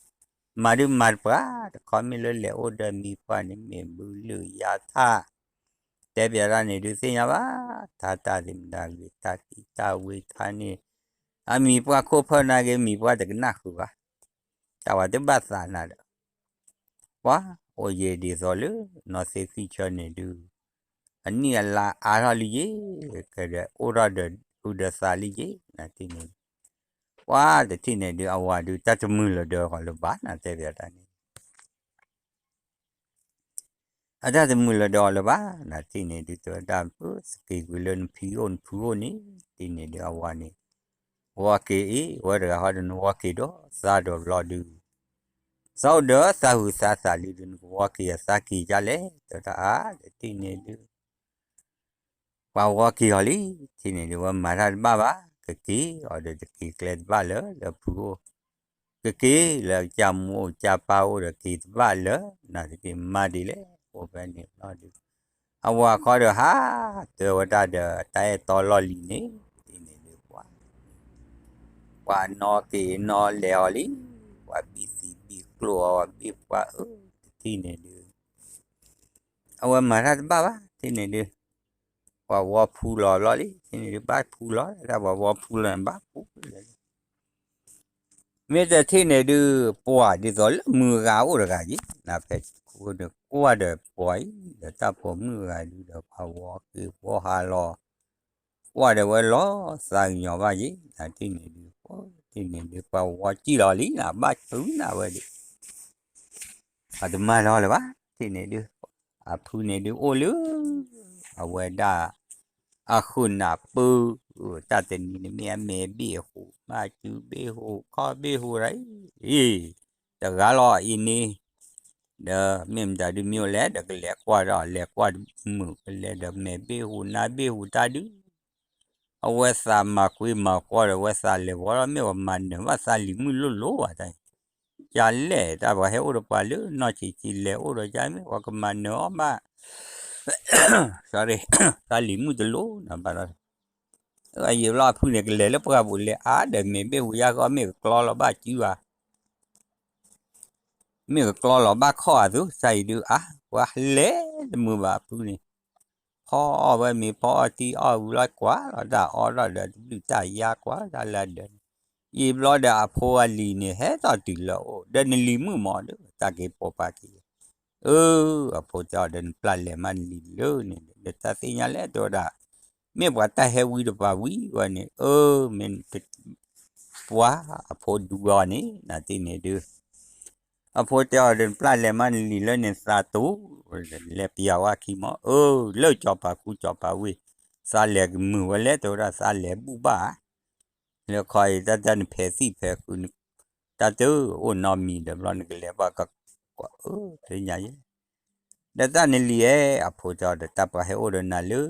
မၤဒုးမၤတပှၢ် တခီမ့ၢ်လၢလဲၤအိၣ်ဒီးမံၤပှၢ်န့ၣ် မ့ၢ်ဘုလုၢ်ယါထၣ် တဲပျးတၢ်န့ၣ်ဒုးသ့ၣ်ညါဘၣ် ထါတၢ်သ့ၣ်မတၤဂ့ၤ တၢ်ကံၢ်တၢ်ဝ့ထါန့ၣ် အမံၤပှၢ်ခိၣ်ဖၢၣ်နာ်က့ မံၤပှၢ်တကနၣ်ဃုာ်ဘၣ် တၢ်ဝဲတဘၣ်သးနၤဒီး ပှၤအိၣ်ယံာ်ဒ်သိးလၢ နီၢ်သ့ၣ်ဃံၣ်ဆၢန့ၣ်ဒုး အနံၣ်အလါအါထီၣ်လံယံၤ ကဒီးအိၣ်ထီၣ်ဒီးဟုဒီးသးလံယံၤ နထံၣ်န့ၣ် ပှၤတထံၣ်န့ၣ်ဒုး အဝၤဒုး တၢ်တမုာ်လီၤဒီးအီၤလၢၤဘၣ် နတဲပျးတၢ်န့ၣ် အတၢ်တမုာ်လီၤဒီးအီၤလၢၤဘၣ် နထံၣ်န့ၣ်ဒုး တဲဝဲဒၣ် ပသက့ၤကွံာ်လၢနဖံအိၣ်နဖုအိၣ်န့ၣ် တထံၣ်န့ၣ်ဒုး အဝၤန့ၣ် ဝီက့ၤအံၤ ဝဲတဂၤဃီဒီးနဝီက့ၤဒီးသးဒီးဘျီဒုး သးအိၣ်ဒီးသးဟုးသးသးလံဒုး နကဝီက့ၤအသးက့ၤဒ်လဲၣ် တဲဝဲဒၣ်အါ တထံၣ်န့ၣ်ဒုး ပှၤဝီက့ၤအီၤလံ တထံၣ်န့ၣ်ဒုး ဝဲမၤတၢ်တဘၣ်ဘၣ် ကက့ၤအီၤဒီးတက့ၤကျဲတဘၣ်လၢၤ လၢဖုအိၣ် ကက့ၤလၢကစၢ်မူအိၣ်ကစၢ်ပၢ်အိၣ်ဒီးက့ၤတဘၣ်လၢၤ နတက့ၤမၤဒ်လဲၣ် အိၣ်ဖဲန့ၣ်ဘျီဒုး အဝၤခီဒီးဟး တဲဝဲဒၣ်ဒီးတၢ်အဲၣ်တီလီၢ်လံၤန့ၣ် တထံၣ်န့ၣ်ဒုး ပှၤ ပှၤနီၢ်က့ၤနီၢ်လဲၤအီၤလံ ပှၤဘံၣ်သံဘံၣ်ကျိၣ်အီၤ ပှၤဘံၣ်ပှၤအၢ တထံၣ်န့ၣ်ဒုး အဝဲမၤတၢ်တဘၣ်ဘၣ် တထံၣ်န့ၣ်ဒုး ပှၤဝီဖူလီၤဘျီလံ တထံၣ်န့ၣ်ဒုး ဘၣ်ဖူလီၤ တၢ်ပှၤဝီဖူလီၤန့ၣ်ဘၣ်ဖူလီၤ မ့ၢ်တထံၣ်န့ၣ်ဒုး ပှၤဒ်သိးလၢမုၢ်ဂၤအိၣ်တဂၤယံၤ နဖဲခိၣ်န့ၣ် ကွၢ်ဒီးပှၤအံၤ ဒီးတၢ်ပိာ်မုၣ်ဂၤဒုးဒီး ပှၤဝီက့ၤဝီဟးလီၤ ကွၢ်ဒီးဝဲလီၤ သးကညီၤဘၣ်ယံၤ နထံၣ်န့ၣ်ဒုး တထံၣ်န့ၣ်ဒုး ပှၤဝီစံၣ်လီၤလံ နဘၣ်ဆူနၤဝဲဒုး အတမၤလီၤလၢၤဘၣ် တထံၣ်န့ၣ်ဒုး အဖုန့ၣ်ဒုးအိၣ်လၢ အဝဲဒၣ် အဃုာ်နၢ်ပၢၢ် တၢ်တနံၤန့ၣ်မ့ၢ်အမဲာ်ဘ့ၣ်ဟူး မၤစုဘ့ၣ်ဟူး ခီၣ်ဘ့ၣ်ဟူးဒၣ်အံၤ တဂၤလီၤအံၤန့ၣ် ဒီးမ့ၢ်မတၤဒုးမ့ၢ်အိၣ်လဲၣ် ဒီးကလဲၤကွၢ်ဒီး လဲၤကွၢ်မုာ် ကလဲၤဒီးမဲာ်ဘ့ၣ်ဟူး နါဘ့ၣ်ဟူးတၢ်ဒုး အဝဲသးမၤကွံမၤကွီၢ်ဒီး အဝဲသးလဲၤဝီဒီး မ့ၢ်ဝဲမၤနၢၤဘၣ်သးလံၤမုၣ်လိၣ်လိၣ်ဘၣ်တၢ် ကလဲၣ်တၢ်ပှၤဟဲအိၣ်ဒီးပှၤလၢနီၢ်ဆံးဆံးလဲၤအိၣ်ဒီး ကမ့ၢ်ဝဲကမၤနၢၤအီၤဘၣ် သးလံၤမုၣ်တလိၣ်နဘၣ်ဒီး အယံာ်ဘျီအဖုန့ၣ် ကလဲၤလၢပှၢ်ပူၤလဲၤအါဒီး မဲာ်ဘ့ၣ်ဟူးယါဃီ မ့ၢ်ကကျီလီၤဘၣ်စုဘၣ် မ့ၢ်ကကျီလီၤဘၣ်ခီၣ်အသိး စၢ်အံၤဒုးအါ ပှၤလဲၤတမုာ်ဘၣ်အဖုန့ၣ် ဖီအီၣ်ဝဲမ့ၤ ဖီအီၣ်ထံအီၣ်ဝံၤလီၤ ကွၢ်လီၤတၢ်အီၣ်ထီၣ်ဒီး တဘျုးတၢ်ယါကွၢ်တၢ်လၢအဒၢးန့ၣ် ယံာ်ဘျီဒီးအဖိအလံၤန့ၣ် ဟဲထီၣ်တုၤလၢအအိၣ် ဒီးနလံၤမုၣ်မးဒီး တၢ်က့ၤပိာ်ပာ်က့ၤ အၢ အဖိတဲအီၤဒီး နပျၢ်လဲၤမးနလံၤလၢန့ၣ် ဒီးတၢ်သ့ၣ်ညါလဲၣ်တဲဝဲဒၣ် မ့ၢ်ပှၤတၢ်ဟဲဝံတပၤဝံဝဲန့ၣ် အၢ မ့ၢ် ပှၤအဖိဒူအီၤန့ၣ် နတထံၣ်န့ၣ်ဒုး အဖိတဲအီၤဒီး နပျၢ်လဲၤမးနလံၤလၢန့ၣ်သးတူၢ် လဲၤပျးဝဲခံမး အၢ လၢစီၤပၤခူစီၤပၤဝ့ၢ် သးလဲၤကမုာ်ဝဲလဲၣ်တဲဝဲဒၣ် သးလဲၤဘူၣ်ဘၣ် လၢခီအံၤ တၢ်တၢ်နဖဲးသံၣ်ဖဲးဃုာ် တၢ်တအိၣ်နီတမံၤဒီး ဘျီနကလဲၤဘၣ်က ကွၢ်အၢ သ့ၣ်ညါယဲ ဒီးတၢ်နလံၤဧၢ အဖိတဲအီၤဒီး တၢ်ပှၤဟဲအိၣ်ဒီးနၤလၢ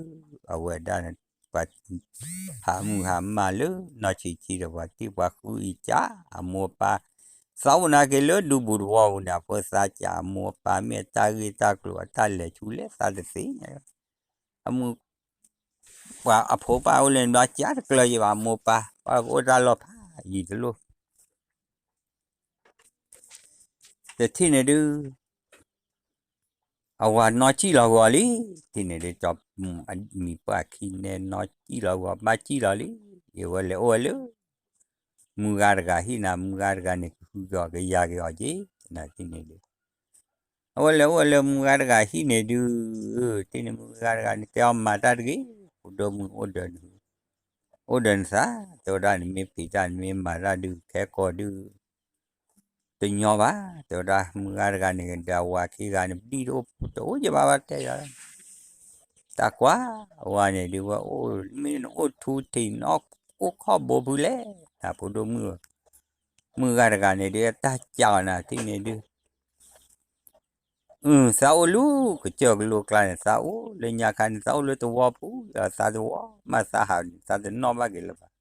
အဝဲဒၣ် ပှၤ ဟးမုၢ်ဟးမၢ်လၢ နီၢ်ဆံးဆံးဒီး ပှၤတံၢ်ပှၤဃုအံၤကၢ် အမိၢ်အပၢ် သးအိၣ်နာ်က့ၤလၢဒူပူၤတဝီပူၤန့ၣ် အဖိသးကၢ် အမိၢ်အပၢ်မ့ၢ်အတၢ်ဂ့ၢ်တၢ်ကျိၤအတၢ်လဲၤဆူလဲၣ် သးတသ့ၣ်ညါ အမုၢ် ပှၤအဖိပၢ်အိၣ်လၢန့ၣ်ဘျီ ကၢ်တကျၢၤယံၤဘၣ် အမိၢ်ပၢ် ပှၤကအိၣ်တၢ်လီၢ်ဖးယံၤတလိၣ် တထံၣ်န့ၣ်ဒုး အဝၤနီၢ်စံၣ်လီၤဂီၤလံ, ထံၣ်န့ၣ်ဒုး ကၠီမုၣ်အမံၤပှၢ်ခံန့ၣ် နီၢ်စံၣ်လီၤဂီၤ ဘၣ်စံၣ်လီၤလံ, ယဝဲလဲၤအိၣ်ဝဲလၢ မုၢ်ဂၤတဂၤဟံၣ်နၤ, မုၢ်ဂၤတဂၤန့ၣ် ကဟုက့ၤအီၤ ကယၤက့ၤအီၤက့ၤ, နထံၣ်န့ၣ်ဒုး အဝဲလဲၤအိၣ်ဝဲလၢမုၢ်ဂၤတဂၤဟံၣ်န့ၣ်ဒုး, ထံၣ်န့ၣ်မုၢ်ဂၤတဂၤန့ၣ် တဲအီၤမၤတၢ်တဂ့ၤ, ဖိဒိၣ်မုၣ်အိၣ်ဒီး အိၣ်ဒီးနသး, တဲဝဲဒၣ်နမ့ၢ်ဖံးတၢ် နမ့ၢ်မၤတၢ်ဒုး ခဲကီၢ်ဒုး တညီဘၣ်, တဲဝဲဒၣ် မုၢ်ဂၤတဂၤန့ၣ် ဒီးအဝၤခံဂၤန့ၣ် ပဒံၣ်တအိၣ် တအိၣ်ယဘၣ်ဘၣ်တဲယၤ, တၢ်ကွၢ်, အဝၤန့ၣ်ဒုးဝဲအိၣ် မ့ၢ်နအိၣ်ထူထံး နအိၣ်ခိးဘိဖုလဲၣ်, နဖိဒိၣ်မုၣ်, မုၢ်ဂၤတဂၤန့ၣ်ဒုး တၢ်ကၢ်အီၤနၤ ထံၣ်န့ၣ်ဒုး အု သးအိၣ်လၢကစၢၢ်ကလိကျါန့ၣ် သးအိၣ်လၢညါခါန့ၣ် သးအိၣ်လၢသဝီပူၤ ဒီးသးသဝီ မ့ၢ်သးဟးန့ၣ် သးတနီၣ်ဘၣ်က့ၤလၢၤဘၣ်,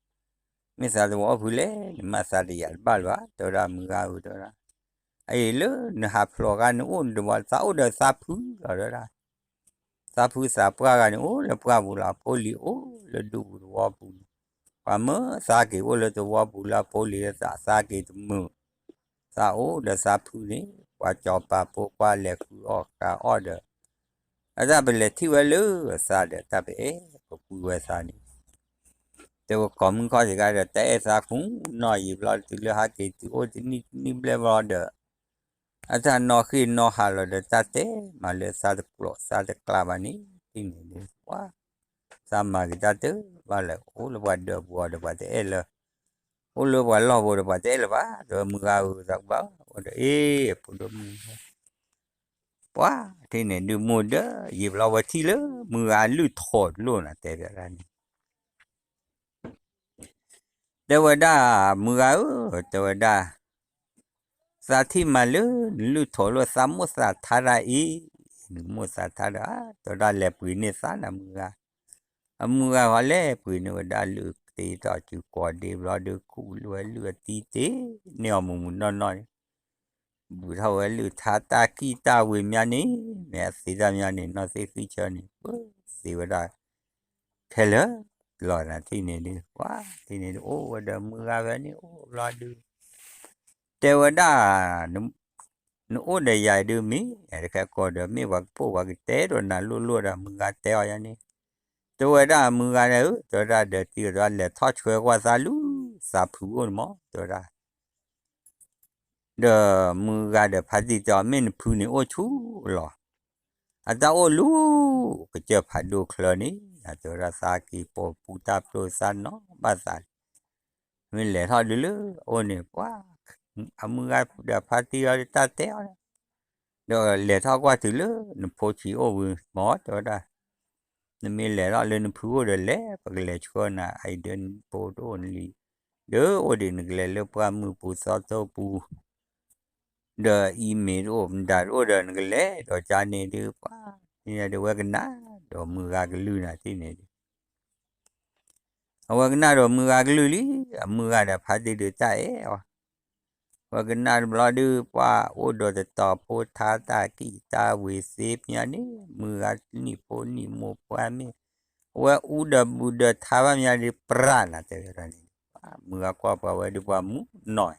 မ့ၢ်သးသဝီအိၣ်ဖုလဲၣ်န့ၣ် မ့ၢ်သးတယာ်တဘၣ်လၢၤဘၣ်, တဲဝဲဒၣ်မုၢ်ဂၤဧၢ တဲဝဲဒၣ်, အအံၤလၢနဟးဖျိးဂၤန့ၣ်အိၣ်န့ၣ်တဝီ သးအိၣ်ဒီးသးဖုလီၤ တဲဝဲဒၣ် သးဖုသးပှၢ်ဂၤန့ၣ် အိၣ်လၢပှၢ်ပူၤလီၤ, အဖိလံၤအိၣ်လၢဒူပူၤသဝီပူၤန့ၣ်, ပှၤမၢသးက့ၤအိၣ်လၢသဝီပူၤလၢအဖိလံၤသး သးက့ၤတမုာ်, သးအိၣ်ဒီးသးဖုန့ၣ် ပှၤစီၤပၤဖိခွါလဲၤဃုအီၣ်ဃုအီၣ်ဒီး, အတၢ်ပလဲၤထံၣ်ဝဲလၢသးဒီး တၢ်ပအဲၣ်ပကွံဝဲသးန့ၣ် တဲဝဲကိးမုၢ်ခီၣ်စ့ၢ်ကီးဒီး တၢ်အဲၣ်သးကူနီၢ်ယံာ်ဘျီ တုၤလၢဟးက့ၤတုၤအိၣ်တနံၣ်တနံၣ်ဘျဲၣ်ဘျီဒီး အတၢ်နီၣ်ဃ့ၢ်နီၣ်ဟးလီၤဒီး တၢ်တဲမၤလၢသးတကျိးသးတကျါဘၣ်န့ၣ် ထံၣ်န့ၣ်ဒုး ပှၤ သးမၤက့ၤတၢ်တဘၣ်လၢၤ အိၣ်လၢပှၤဒၢးပူၤအီၤဒီး ပှၤတအဲၣ်လၢၤ, အိၣ်လၢပှၤလီၢ်ပူၤဒီး ပှၤတအဲၣ်လၢၤဘၣ်, ဒီးမုၢ်ဂၤဧၢ သးဘၣ်အိၣ်ဒီး အ့ၣ် ဖိဒိၣ်မုၣ် ပှၤထံၣ်န့ၣ်ဒုး မိၢ်ဒီး ယံာ်ဘျီဝဲထံၣ်လၢမုၢ်ဂၤအလုၢ်ထီၣ်တလိၣ်နၤ တဲဘၣ်ဒၣ်န့ၣ် တဲဝဲဒၣ် မုၢ်ဂၤဧၢ တဲဝဲဒၣ်, သးထံၣ်မးလၢနလုၢ်ထီၣ်လိာ်သးမိၢ်သးထါတၢ်အံၤ, နမိၢ်သးထါဒီး တဲဝဲဒၣ်လဲၤပှ့ၤန့ၢ်သးနၤမုၢ်ဂၤ, အမုၢ်ဂၤဟီလဲၤပှ့ၤန့ၢ်ဝဲဒၣ်လုၢ်တ့ထီၣ်စုကိးဒ့ဘျီဒီး ခူၣ်လၢဝဲလုၢ်အတံၤတ့ၢ်န့ၢ်အီၤမုၢ်မုၢ်နီၢ်နီၢ်န့ၣ် ဘူးထီၣ်ဝဲလုၢ်ထါတၢ်ကံၣ်တၢ်ဝ့ၤမးန့ၣ်, မ့ၢ်အသ့တၢ်မးန့ၣ် နီၢ်သ့ၣ်ဃံဆၢန့ၣ် ပသ့ဝဲဒၣ် ခဲလၢာ်လီၤနၤထံၣ်န့ၣ်ဒုး ပှၤထံၣ်န့ၣ်ဒုး အိၣ်ဝဲဒီးမုၢ်ဂၤဖဲန့ၣ်အိၣ်ဘျီဒုး တဲဝဲဒၣ် နအိၣ်ဒီးယၤဒုးမ့ၢ် တခါကီၢ်ဒီးမ့ၢ်ပှၤကပိာ်ပှၤကတဲဒီးနၤလိၣ်လိၣ်ဒီး မုၢ်ဂၤတဲအီၤယၤန့ၣ်, တဲဝဲဒၣ်မုၢ်ဂၤန့ၣ်ဧၢ တဲဝဲဒၣ်ဒီးတံၤဒီး လဲၤထီၣ်ဆှၢကွၢ်သးလၢသးဖုအိၣ်န့ၣ်မး တဲဝဲဒၣ် ဒီးမုၢ်ဂၤဒီးဖါတံၢ်တဲအီၤ မ့ၢ်နဖုန့ၣ်အိၣ်ဆူၣ်လီၤ, အတၢ်အိၣ်လၢ ကစၢၢ်ဖးဒိၣ်ချၢန့ၣ် တဲဝဲဒၣ်သးက့ၤပိာ်ပူတၢ်ပျိသးနီၤဘၣ်သး မ့ၢ်လဲၤထီၣ်ဒုးလၢအအိၣ်န့ၣ် ပှၤ အမုၢ်ဂၤဒီးဖါတံၢ်အီၤတၢ်တဲအီၤ, ဒီးလဲၤထီၣ်ကွၢ်တုၤလၢနဖိဆံးအိၣ်ဝံၤမး တဲဝဲဒၣ် နမ့ၢ်လဲၤထီၣ်လၢနဖုအိၣ်ဒီးလဲၤ ပကလဲၤဆှၢနၤ အအံၤဒီးနဖိတအိၣ်နလံၤ ဒီးအိၣ်ဒံးနကလဲၤလၢပှၢ်မုၢ်ပူၤသီထိပူၤ ဒီးအံၤမ့ၢ်တအိၣ်မတၤတအိၣ်ဒီးနကလဲၤဒီးကါန့ၣ်ဒုး ပှၤ န့ၣ်ဒီးဝဲကနၣ်ဒီးမုၢ်ဂၤကလုၢ်နၤထံၣ်န့ၣ်ဒုး အဝဲကနၣ်ဒီးမုၢ်ဂၤကလုၢ်လံ, အမုၢ်ဂၤဒီးဖါတံၢ်ဒုးတၢ်အဲၣ်အီၤ, ဝဲကနၣ်တဘျီဒုး ပှၤအိၣ်ဒီးတတီၤဖိထါတၢ်ကံၣ်တၢ်ဝ့ၤသ့မးန့ၣ် မုၢ်ဂၤနံၣ်ဖိနံၣ်မိၢ်ပှၢ်မ့ၢ် အဝဲအူဒီးဘူးဒီးထါဘၣ်မးဒုး ပြၢ်နၤတဲဝဲဒၣ်န့ၣ်, မုၢ်ဂၤကွၢ်ပှၤဝဲဒုးပှၤမူနီၢ်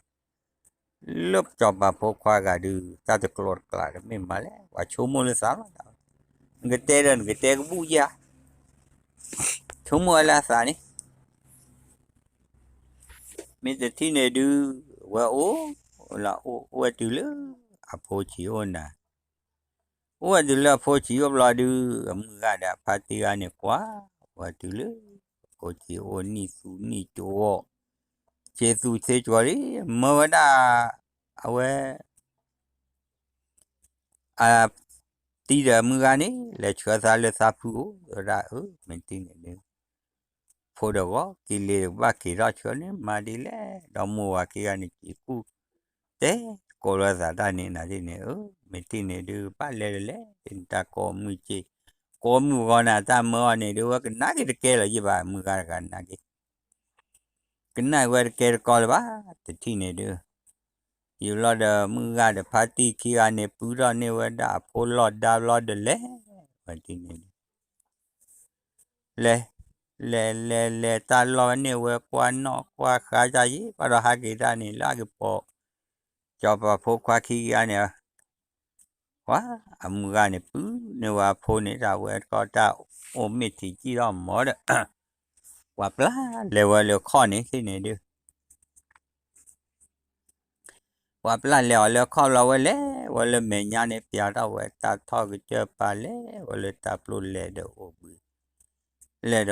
လၢစီၤပၤဖိခွါဂၤဒုး တၢ်တကျိၤတကျဲဒီးမ့ၢ်မးလဲၣ် ပှၤဆိကမိၣ်လၢသးလီၤ, နကတဲဒီးနကတဲကဘူၣ်ယၤ, ဆိကမိၣ်ဝဲလၢအသးန့ၣ်, မ့ၢ်တထံၣ်န့ၣ်ဒုး ဝဲအိၣ်လၢအိၣ်ဝဲတုၤလၢ အဖိဆံးအိၣ်နၤ, အိၣ်ဝဲတုၤလၢအဖိဆံးအိၣ်ဘျီဒုး အမုၢ်ဂၤဒီးအဖါတံၢ်ဂၤန့ၣ်ကွၢ်, ဝဲတုၤလၢ အဖိဆံးအိၣ်နံၣ်သူနံၣ်ကဝီၤ, ဆံးသူဆံးကဝီၤလံ, မၢဝဲဒၣ် အဝဲ အတံၤဒီးမုၢ်ဂၤန့ၣ် လဲၤဆှၢသးလၢသးဖုအိၣ် ဝဲဒၣ်အၢ မ့ၢ်တံၤန့ၣ်ဒုး ဖိဒီးဂီၤက့ၤလ့ဒီးဘၣ်က့ၤထီၣ်ဆှၢန့ၣ် မၤဒ်လဲၣ်, ဒီးမိၢ်ဝၤခံဂၤန့ၣ် က့ၤကူၣ်တဲ ကိးလီၤသးတၢ်န့ၣ်နၤထံၣ်န့ၣ် အၢ မ့ၢ်ထံၣ်န့ၣ်ဒုး ဘၣ်လဲၤဒီးလဲၤ တၢ်ကိးမုၢ်က့ၢ် ကိးမုၢ်ဂီၤနၤ တၢ်မၢအီၤန့ၣ်ဒုး ဝဲကနၣ်က့ၤတကဲလၢၤယဘၣ် မုၢ်ဂၤတဂၤနၤက့ၤ ကနၣ်ဝဲတကဲတကီလၢၤဘၣ် တထံၣ်န့ၣ်ဒုး ယံာ်ဘျီဒီး မုၢ်ဂၤဒီးဖါတံၢ်ခံဂၤန့ၣ် ပုၢ်ထီၣ်န့ၢ်ဝဲဒၣ်အဖိလီၢ်ဒါဘျီဒီးလဲၤ ဝဲထံၣ်န့ၣ်ဒုး လဲၤ လဲၤလဲၤလဲၤ တၢ်လီၢ်ဝဲန့ၣ် ဝဲကွၢ်နီၣ်ကွၢ်ဃါတၢ်ယံၤ ဘၣ်ဒီးဟးက့ၤတၢ်န့ၣ် လၢအကပိာ် ကၠီၤပၤဖိခွါခံဂၤန့ၣ် ကွၢ် အမုၢ်ဂၤန့ၣ် ပုၢ်န့ၢ်ဝဲအဖိန့ၣ် တၢ်ဝဲတခီတၢ်အိၣ်မ့ၢ်ထံးကံၣ်ထီၣ်မီၤဒီး ပှၤပျၢ်လဲၤဝဲလၢခီၣ်န့ၣ် ထံၣ်န့ၣ်ဒုး ပှၤပျၢ်လဲၤအီၤလၢခီၣ်လီၤဝဲလဲၤ ဝဲလၢမဲာ်ညါန့ၣ် ပျးထီၣ်ကစၢၢ်ပာ်လဲၤဝဲလၢတၢ်ဖျိလဲၤဒီးအိၣ်ဘှံး လဲၤဒီးအိၣ်သးလံ တ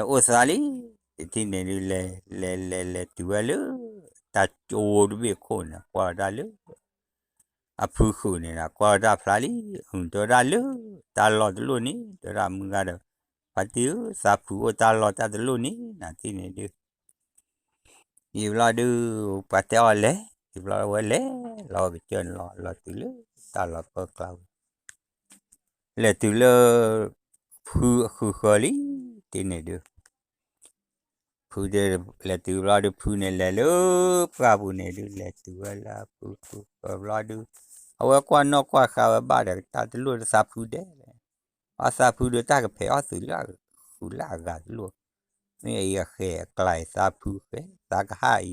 ထံၣ်န့ၣ်ဒုး လဲၤလဲၤလဲၤလဲၤတုၤဝဲလၢ တၢ်ကၠိတဘ့ၣ်ခိၣ်န့ၣ် ကွၢ်ဝဲဒၣ်လၢ အဖုဃုာ်န့ၣ်ဒီး ကွၢ်ဝဲဒၣ်ဖျါလံ အုၣ်တဲဝဲဒၣ်လၢ တၢ်လီၢ်တလိၣ်န့ၣ် တဲဝဲဒၣ်မုၢ်ဂၤဒီး ဖါတံၢ်ဧၢ သးဖုအိၣ်တၢ်လီၢ်တၢ်တလိၣ်န့ၣ် နၤထံၣ်န့ၣ်ဒုး ယံာ်ဘျီဒုး ပှၤတဲအီၤလဲၤ ယံာ်ဘျီဝဲလဲၤ လီၤကစၢၢ်န့ၣ်လီၤ လီၤတုၤလၢ တၢ်လီၢ်ပၢကျါဝဲ လဲၤတုၤလၢ ဖုအဃုာ်ဃၢၤလံ ထံၣ်န့ၣ်ဒုး ဖုဒုး လဲၤတုၤဘျီဒုး ဖုန့ၣ်လဲၤလၢ ပှၢ်ပူၤန့ၣ်ဒုး လဲၤတုၤဝဲလၢဖုဃုာ်ဃၢၤဘျီဒုး အဝဲကွၢ်နီၣ်ကွၢ်ဃါဝဲဘၣ်ဒီး တၢ်တလိၣ်တသးဖုဒဲးလဲၣ် အသးဖုဒုးတၢ်ကဖဲးအီၣ်သုးလၢ ဃုာ်လၢအဂၤတလိၣ် မ့ၢ်အံၤအဃဲၤအကျါအံၤ သးဖုဃဲၤ သးကဟၣ်အံၤ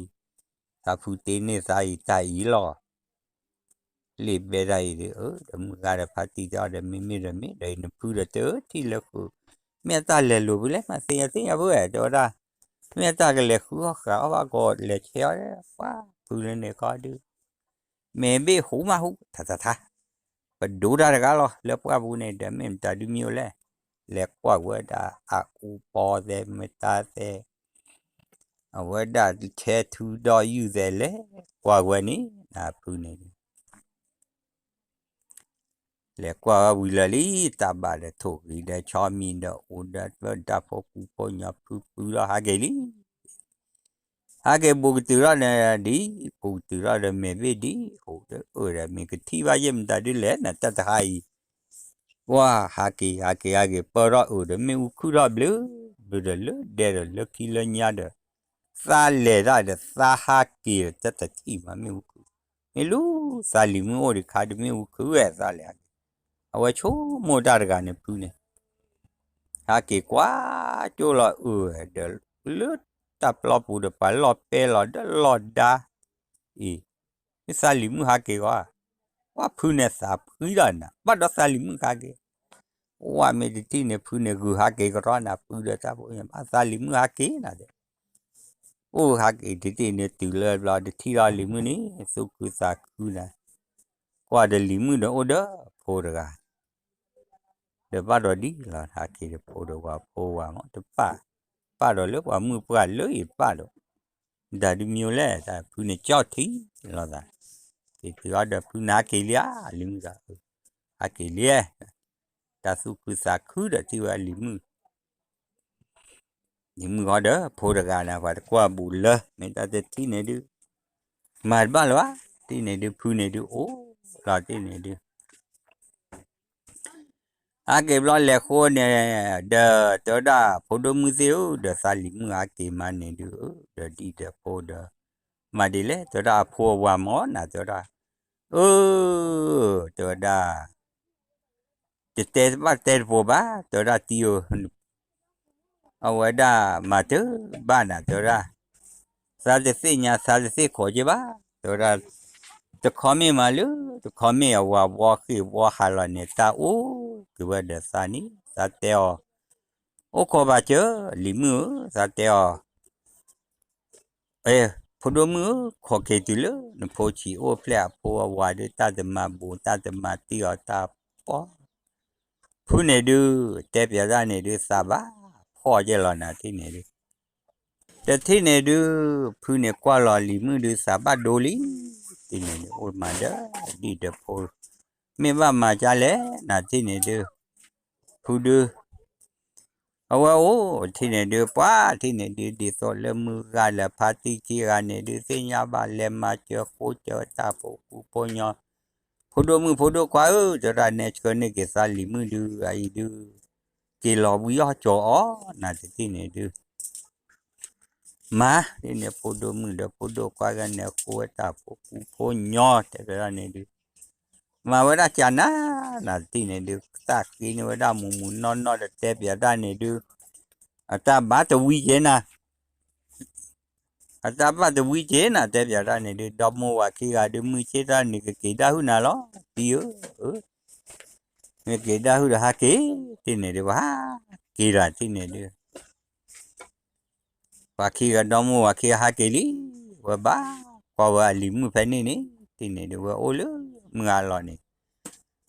သးဖုတ့န့ၢ်သးအံၤ တၢ်အံၤလီၤ လ့ၣ်ဘဲတၢ်အံၤဒီး အၢ ဒီးမုၢ်ဂၤဒီးဖါတံၢ်တဲအီၤဒီး မ့မ့ၢ်ဒီးမ့ၢ်ဒီးအံၤ နဖုဒီးတထံၣ်လၢဃုာ် မ့ၢ်အတၢ်လဲၤလိာ်ဖဲလဲၣ် မၤသ့ၣ်ညါသ့ၣ်ညါဖဲဝဲ တဲဝဲဒၣ် မ့ၢ်အတၢ်ကလဲၤဃုအီၣ်ဃာ်အီၣ်ဘၣ်ကီး လဲၤဆဲးအီၣ် ပှၤဖုလၢန့ၣ်ခီဒုး မဲာ်ဘ့ၣ်ဟူးမးဟူး ထးထးထး ပဒိတၢ်တဂၤလီၤ လၢပှၢ်ပူၤန့ၣ်ဒီး မ့ၢ်မတၤဒုးမံအိၣ်လဲၣ် လဲၤကွၢ်ဝဲဒၣ်အအူပီသဲးမတၤသဲး အဝဲဒၣ်ထဲထူဒီးယုၢ်သဲးလဲၤကွၢ်ဝဲန့ၣ် နဖုန့ၣ် လဲၤကွၢ်ဝဲဝံၤလၢာ်လံ တၢ်ဘၣ်ဒီးထိၣ်ဂ့ၤဒီးဆီမံၤဒီးအိၣ်ဒီးတၢ်ဖိကူဖိညီဖုဖုဒီးဟးက့ၤလံ ဟးက့ၤဘူးကတုၤထီၣ်န့ၣ်ဒ် ဘူးကတုၤထီၣ်ဒီးမဲာ်ဘ့ၣ်ဒ် ဟူးဒီးအၢဒီးမ့ၢ်ကထံၣ်ဘၣ်ယဲၢ်မတၤဒုးလဲၣ် နတၢ်တဟါအံၤ ကွၢ်ဟးက့ၤ ဟးက့ၤ ဟးက့ၤ ပၢၢ်ထီၣ်အုးဒီးမ့ၣ်အူခုၣ်ထီၣ်ဘျုး ဘျုးဒီးလၢဒဲဒီးလၢခံလၢညါဒီး သးလဲၤတၢ်ဒီးသးဟးက့ၤဒီး တၢ်တထံၣ်မးမ့ၣ်အူခုၣ် မ့ၢ်လူၤသးလံၤမုၣ်အိၣ်ဒံးခါဒီးမ့ၣ်အူခုၣ်ဝဲသးလဲၤဟးက့ၤ အဝဲဆိကမိၣ်တၢ်တဂၤန့ၣ်ဖုန့ၣ် ဟးက့ၤကွၢ်ကၠိလီၤအုးဒီး လၢတၢ်ပျီပူၤဒီးပှၤလီၢ်ပဲလီၤဒီးလီၢ်ဒါ အံၤ မ့ၢ်သးလံၤမုၣ်ဟးက့ၤဂီၢ် ပှၤဖုန့ၣ်သးဖှံဒီးနၤ ဘၣ်ဒီးသးလံၤမုၣ်ဟးက့ၤ ဝဲမ့ၢ်တထံၣ်န့ၣ် ဖုန့ၣ်ဂုာ်ဟးက့ၤကရီနၤ ဖုဒီးတၢ်ဖိညါ ဘၣ်သးလံၤမုၣ်ဟးက့ၤနၤဒီး အိၣ်ဟးက့ၤတထံၣ်န့ၣ် တုၤလၢဘျီတထံၣ်ဒီးလံၤမုၣ်န့ၣ် သူၣ်ခုသးခုနၤ ကွၢ်ဒီးလံၤမုၣ်ဒီးအိၣ်ဒီးဖိတဂၤ ဒီးဘၣ်ဒီးဒ်လီၤ ဟးက့ၤဒီးဖိဒီးဝၤဖိဝၤမ့ၢ်တပၣ် ပၣ်ဒီးလၢပှၤမုၣ်ပှၢ်လၢအံၤပၣ်ဒီး တၢ်ဒုးမံၤလဲၣ် တၢ်ဖုန့ၣ်ကၠီၣ်ထံလီၤသး က့ၤတုၤအီၤဒီးဖုန့ၣ်ဟးက့ၤလံဧါ လံၤမုၣ်သး ဟးက့ၤလံ တၢ်သူၣ်ခုသးခုဒီးထံၣ်ဝဲလံၤမုၣ် လံၤမုၣ်ဃီဒီးဖိတဂၤန့ၣ် ပှၤတကွၢ်ဘူးလၢ မ့ၢ်တၢ်တထံၣ်န့ၣ်ဒုး မၤတဘၣ်လၢၤဘၣ် တထံၣ်န့ၣ်ဒုး ဖုန့ၣ်ဒုးအိၣ်လီၤတထံၣ်န့ၣ်ဒုး ဟးက့ၤဘျီလဲၤဃိန့ၣ် ဒီးတဲဝဲဒၣ် ဖိဒိၣ်မုၣ်သ့ၣ်ဧၢ ဒီးသးလံၤမုၣ်ဟးက့ၤမးန့ၣ်ဒုး ဒီးဒ်ဒီးဖိဒီး မၤဒ်လဲၣ် တဲဝဲဒၣ်အဖိအဝၤမ့ၢ်နၤ တဲဝဲဒၣ် အၢ တဲဝဲဒၣ် တတဲဘၣ်တဲတပိၤဘၣ် တဲဝဲဒၣ်တံၤဧၢ အဝဲဒၣ်မၤတဘၣ်နၤ တဲဝဲဒၣ် သးတသ့ၣ်ညါ သးတသ့ၣ်ခိးက့ဘၣ် တဲဝဲဒၣ် တခီမ့ၢ်မးလၢ တခီမ့ၢ်အဝၤဝီဃ့ၢ်ဝီဟးလီၤန့ၣ် တၢ်အိၣ်က့ၤဝဲဒီးသးန့ၣ် သးတဲအီၤ အိၣ်ခိးဘၣ်စၢၤ လံၤမုၣ်ဧၢ သးတဲအီၤ အဲ ဖိဒိၣ်မုၣ်ဧၢ ခိးက့ၤတုၤလၢ နဖိဆံးအိၣ်ဖျဲၣ်အဖိအဝၤဒုး တၢ်တမၤဘူး တၢ်တမၤတံၢ်အီၤ တၢ်ပီ ဖုန့ၣ်ဒုး တဲပၠးတၢ်န့ၣ်ဒုး သးဘၣ်ဖှီၣ်ကဲလီၤနၤထံၣ်န့ၣ်ဒုး တထံၣ်န့ၣ်ဒုး ဖုန့ၣ်ကွၢ်လီၤလံၤမုၣ်ဒုး သးဘၣ်ဒိလံ ထံၣ်န့ၣ်ဒုး အိၣ်မၤဒီး ဒ်ဒီးဖိ မ့ၢ်ဘၣ်မၤကၠါလဲၣ် နၤထံၣ်န့ၣ်ဒုး ဖုဒုး အဝဲအိၣ်ထံၣ်န့ၣ်ဒုး ပှၤထံၣ်န့ၣ်ဒုး ဒ်သိးလၢမုၢ်ဂၤလၢဖါတံၢ်ခံဂၤန့ၣ်ဒုး သ့ၣ်ညါဘၣ်လဲၤမၤစၢၤဃိစၢၤတၢ်ဖိကူဖိညီ ဖိဒိၣ်မုၣ်ဖိဒိၣ်ခွါဧၢ, တဲဝဲဒၣ် နဲဆှၢန့ၢ်က့ၤသးလံၤမုၣ်ဒုး အအံၤဒုး က့ၤလီၤဝံၤအီၣ်ကၠီၤအီၤ နၤတထံၣ်န့ၣ်ဒုး မၤ ဒ်န့ၣ် ဖိဒိၣ်မုၣ်ဒီးဖိဒိၣ်ခွါဂၤန့ၣ် အဃိဝဲတၢ်ဖိကူဖိညီ တဲဝဲဒၣ်န့ၣ်ဒုး မၤဝဲဒၣ်ကၢ်နၤ နၤတထံၣ်န့ၣ်ဒုး သးဃ့န့ၢ်ဝဲဒၣ်မူးမူးနီၢ်နီၢ်ဒီးတဲပၠးတၢ်န့ၣ်ဒုး အတၢ်ဘၣ်တဝံက့ၤနၤ အတၢ်ဘၣ်တဝံက့ၤနၤ တဲပၠးတၢ်န့ၣ်ဒုး ဒီမိၢ်ဝၤခံဂၤဒုး မုၢ်ဆ့ၣ်တၢ်နကက့ၤဒၣ်ဟုၣ်နၤလီၤ တံၤဧၢ, နက့ၤဒၣ်ဟုၣ်ဒီးဟးက့ၤ တထံၣ်န့ၣ်ဒုး ပှၤဟးက့ၤတထံၣ်န့ၣ်ဒုး ပှၤခံဂၤဒီမိၢ်ဝၤခံဂၤဟးက့ၤလံ, ဝဲဘၣ်ကွၢ်ဝဲအလံၤမုၣ်ဖဲန့ၣ်န့ၣ် တထံၣ်န့ၣ်ဒုး ဝဲအိၣ်လၢမုၢ်ဂၤလီၤန့ၣ်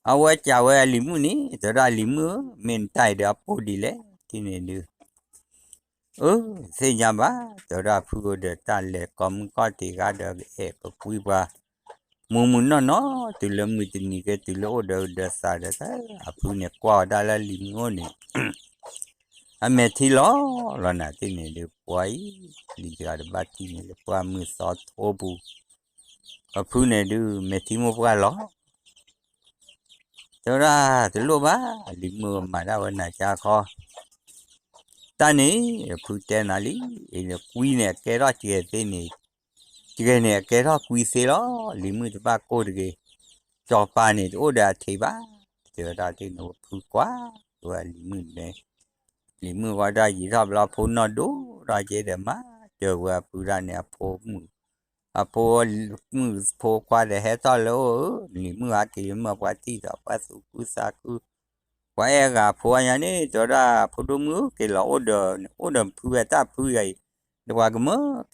အဝဲကးဝဲအလံၤမုၣ်န့ၣ် တဲဝဲဒၣ်အလံၤမုၣ်ဧၢ, မ့ၢ်နတၢ်အံၤဒီးအပိၢ်ဒ်လဲၣ် တထံၣ်န့ၣ်ဒုး အၢ သ့ၣ်ညါဘၣ် တဲဝဲဒၣ်ဖုဧၢဒီး တၢ်လဲၤကိးမုၢ်ကီၢ်တံာ်ဂၤဒီး ကအဲၣ်ကကွံပှၤ မူးမူးနီၢ်နီၢ် တုၤလၢမုၢ်တနံၤက့ၤ တုၤလၢအိၣ်ဒီးအုးဒီးသးဒီး အဖုန့ၣ်ကွၢ်ဝဲဒၣ်လၢလံၤမုၣ်အိၣ်န့ၣ် အမဲာ်ထံလီၤလီၤ နၤတထံၣ်န့ၣ်ဒုး ပှၤအံၤ လံၤတဂၤတဘၣ်ထံၣ်န့ၣ် လၢပှၢ်မုၢ်သီထိပူၤ အဖုန့ၣ်ဒုး မဲာ်ထံမိၢ်ပှၢ်လီၤ တဲဝဲဒၣ် တလိၣ်ဘၣ် လံၤမုၣ်မၤဒၣ်ဝဲနၤကါခီ တၢ်န့ၣ် ဖုတဲနၤလံ, အံၤန့ၣ်ကွံန့ၣ် အကဲထီၣ်စှဲၤသ့န့ၣ်, စှဲၤန့ၣ် အကဲထီၣ်ကွံသ့လီၤ, လံၤမုၣ်တဘၣ်ကိၢ်တဂ့ၤ, စီၤပၤန့ၣ် တအိၣ်ဒီးအထံးဘၣ်, တဲဝဲဒၣ်တ့ၢ်န့ၣ် ဝဲဖုကွၢ်ဝဲလံၤမုၣ်န့ၣ်, လံၤမုၣ်ဃီဒၣ်ယံာ်ထီၣ်ဘျီဖိနီၢ်ဒိၣ်ထီၣ်က့ၤဒီး မၤစၢၤဝဲအဖုဒၣ်န့ၣ် အဖိမုၣ် အဖိမုၣ်ဖိခွါဒီးဟဲထီၣ်လၢအိၣ်ဧၢ, လံၤမုၣ်ဟးက့ၤလၢမုၢ်ပှၤထံၣ်ဒီး ပှၤသူၣ်ခုသးခု, ပှၤအဲၣ်ဂၤဖိအညါန့ၣ် တဲဝဲဒၣ် ဖိဒိၣ်မုၣ်ဧၢ က့ၤလီၤအိၣ်ဒီး အိၣ်ဒီးဖုဝဲတၢ်ဖုယၤအံၤ, ဒီးပှၤကမၢက့ၤလီၤ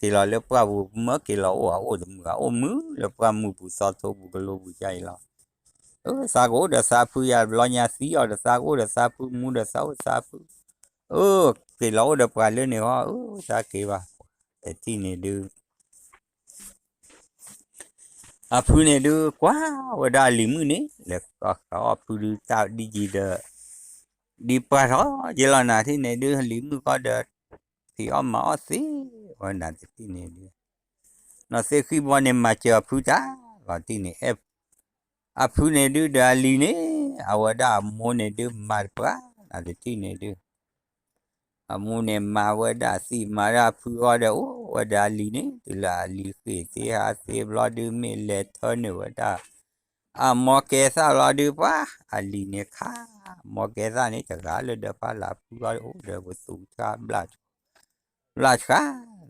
လၢပှၢ်ပူၤ ကမၢက့ၤလီၤအိၣ်အအိၣ်တမုာ် အအိၣ်မုာ်လၢပှၢ်မုၢ်ပူၤသီထိပူၤကလိပူၤယၤအံၤလီၤ. အၢ သးကအိၣ်ဒီးသးဖုယၤတဘျီညါသံအီၤဒီး သးကအိၣ်ဒီးသးဖုမူဒီးသးအိၣ်သးဖု, အၢ က့ၤလီၤအိၣ်ဒီးပှၤလၢန့ၣ်ဃီ, အၢ သးက့ၤဘၣ်, တထံၣ်န့ၣ်ဒုး အဖုန့ၣ်ဒုး ကွၢ်ဝဲဒၣ်လံၤမုၣ်န့ၣ် လဲၤဃီၤဃီၤအီၣ်ဖုဒုးတၢ်ဒ်ယံၤဒီး ဒ်ပှၢ်ထီၣ်ယဲလီၤနၤထံၣ်န့ၣ်ဒုး လံၤမုၣ်ဃီဒီး ဖံးအီၣ်မၤအီၣ်သ့ဝဲနၤတထံၣ်န့ၣ်ဒုး နီၢ်သ့ၣ်ဃံၣ်ဘီန့ၣ် မၤစၢၤအဖုတၢ်လီၤတံၢ်န့ၣ် အဲၣ် အဖုန့ၣ်ဒုးဒီးအလံၤန့ၣ် အဝဲဒၣ်အမိၢ်န့ၣ်ဒုး မၤတပှၢ်နၤတထံၣ်န့ၣ်ဒုး အမိၢ်န့ၣ်မၤဝဲဒၣ်သံမၤဒၣ်ဖုအီၤဒီး အိၣ်ဝဲဒီးအလံၤန့ၣ် တုၤလၢအလံၤဃ့ၢ်သ့ဟးသ့ဘျီဒုး မ့ၢ်လဲၤထၢနုာ်ဝဲဒၣ် အမိၢ်ကဲသၣ်ဘျီဒုး ပှၤ အလံၤန့ၣ်ခါ မိၢ်ကဲသၣ်န့ၣ် တဂၤလၢဒီးဖးလၢဖုအီၤဒီး အိၣ်ဒီးပသူၣ်ဆါဘျၣ် ဘျၣ်ဆှါ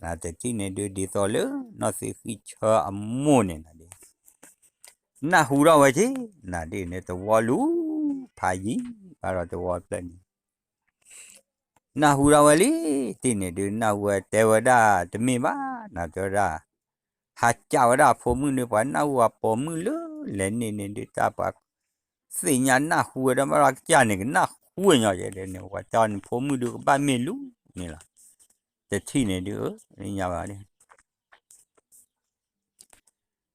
နတထံၣ်န့ၣ်ဒုး ဒ်သိးလၢနီၢ်သ့ၣ်ဃံၣ်ဆၢအမိၢ်န့ၣ်နၤဒုး နၢ်ဟူထီၣ်ဝဲက့ၤ နၤဒ်န့ၣ် တဝီလူၤ ဖးယံၤဘၣ်ဒီးတဝီဖျၢၣ်န့ၣ် နၢ်ဟူထီၣ်ဝဲလံ တထံၣ်န့ၣ်ဒုး နၢ်ဟူဝဲတဲဝဲဒၣ် တမ့ၢ်ဘၣ် နၤတဲဝဲဒၣ် ဟးကးဝဲဒၣ်အဖိမုၣ်န့ၣ် ပှၤနၢ်ဟူအပိာ်မုၣ်လၢလဲၤန့ၢ်န့ၣ်ဒုး တၢ်ပှၤသ့ၣ်ညါနၢ်ဟူဝဲဒၣ် ဘၣ်ဒီးကစၢ်န့ၣ် ကနၢ်ဟူဝဲညီယဲဒၣ်န့ၣ် ပှၤတဲအီၤ နဖိမုၣ်ဒုးကဘၣ်မ့ၢ်လူၤန့ၣ်လီၤ. တထံၣ်န့ၣ်ဒုး အၢ ညါဘၣ်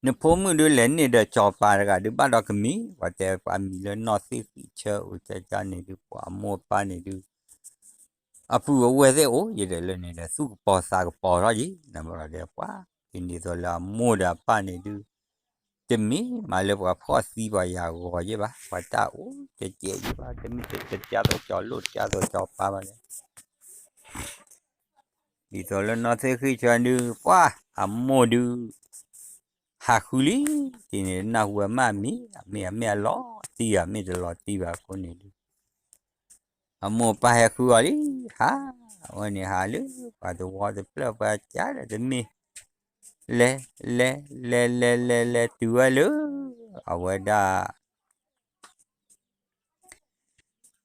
နဖိမုၣ်ဒုးလဲၤန့ၢ်ဒီးစီၤပၤတဂၤဒုး ဘၣ်ဒီးကမံၤ ပှၤတဲပှၤမံၤလၢနီၢ်သ့ၣ်ဃံၣ်ဆၢအိၣ်ကၢ်ကၢ်န့ၣ်ဒုး ပှၤအမိၢ်အပၢ်န့ၣ်ဒုး အပုၢ်အဝဲၢ်သ့ၣ်အိၣ်ယဲဒၣ်လၢန့ၣ်ဒီး သူၣ်ကပီၤသးကပီၤထီၣ်ယံၤ နဘၣ်ဒီးပှၤ ဒ်န့ၣ်သိးလၢအမိၢ်ဒီးအပၢ်န့ၣ်ဒုး တမ့ၢ်မးလၢပှၤဖှီၣ်သံပှၤယၤဂီၤယဲဘၣ် ပှၤတၢ်အိၣ်ကဲကဲယဲဘၣ် တမ့ၢ်တကၢသိးကၠီၤလိၣ် တကၢသိးကၠီၤပၤဘၣ်လဲၣ် ဒ်သိးလၢနီၢ်သ့ၣ်ဃံၣ်ဆၢဒုး ပှၤအမိၢ်ဒုး ဟးဃုလံ တထံၣ်န့ၣ် နၢ်ဟူဝဲမးမံၤ အမ့ၢ်အမ့ၢ်အလီၤတံၢ် အမ့ၢ်တလီၤတံၢ်ဘၣ်အဃိန့ၣ်ဒုး အမိၢ်ပၢ်ဟဲဃုအီၤလံ ဟး အဝဲန့ၣ်ဟးလၢ ပှၤတဝီတဖျၢၣ် ပှၤကးဒီးတမ့ၢ် လဲၤ လဲၤ လဲၤ လဲၤ လဲၤ လဲၤတုၤဝဲလၢ အဝဲဒၣ်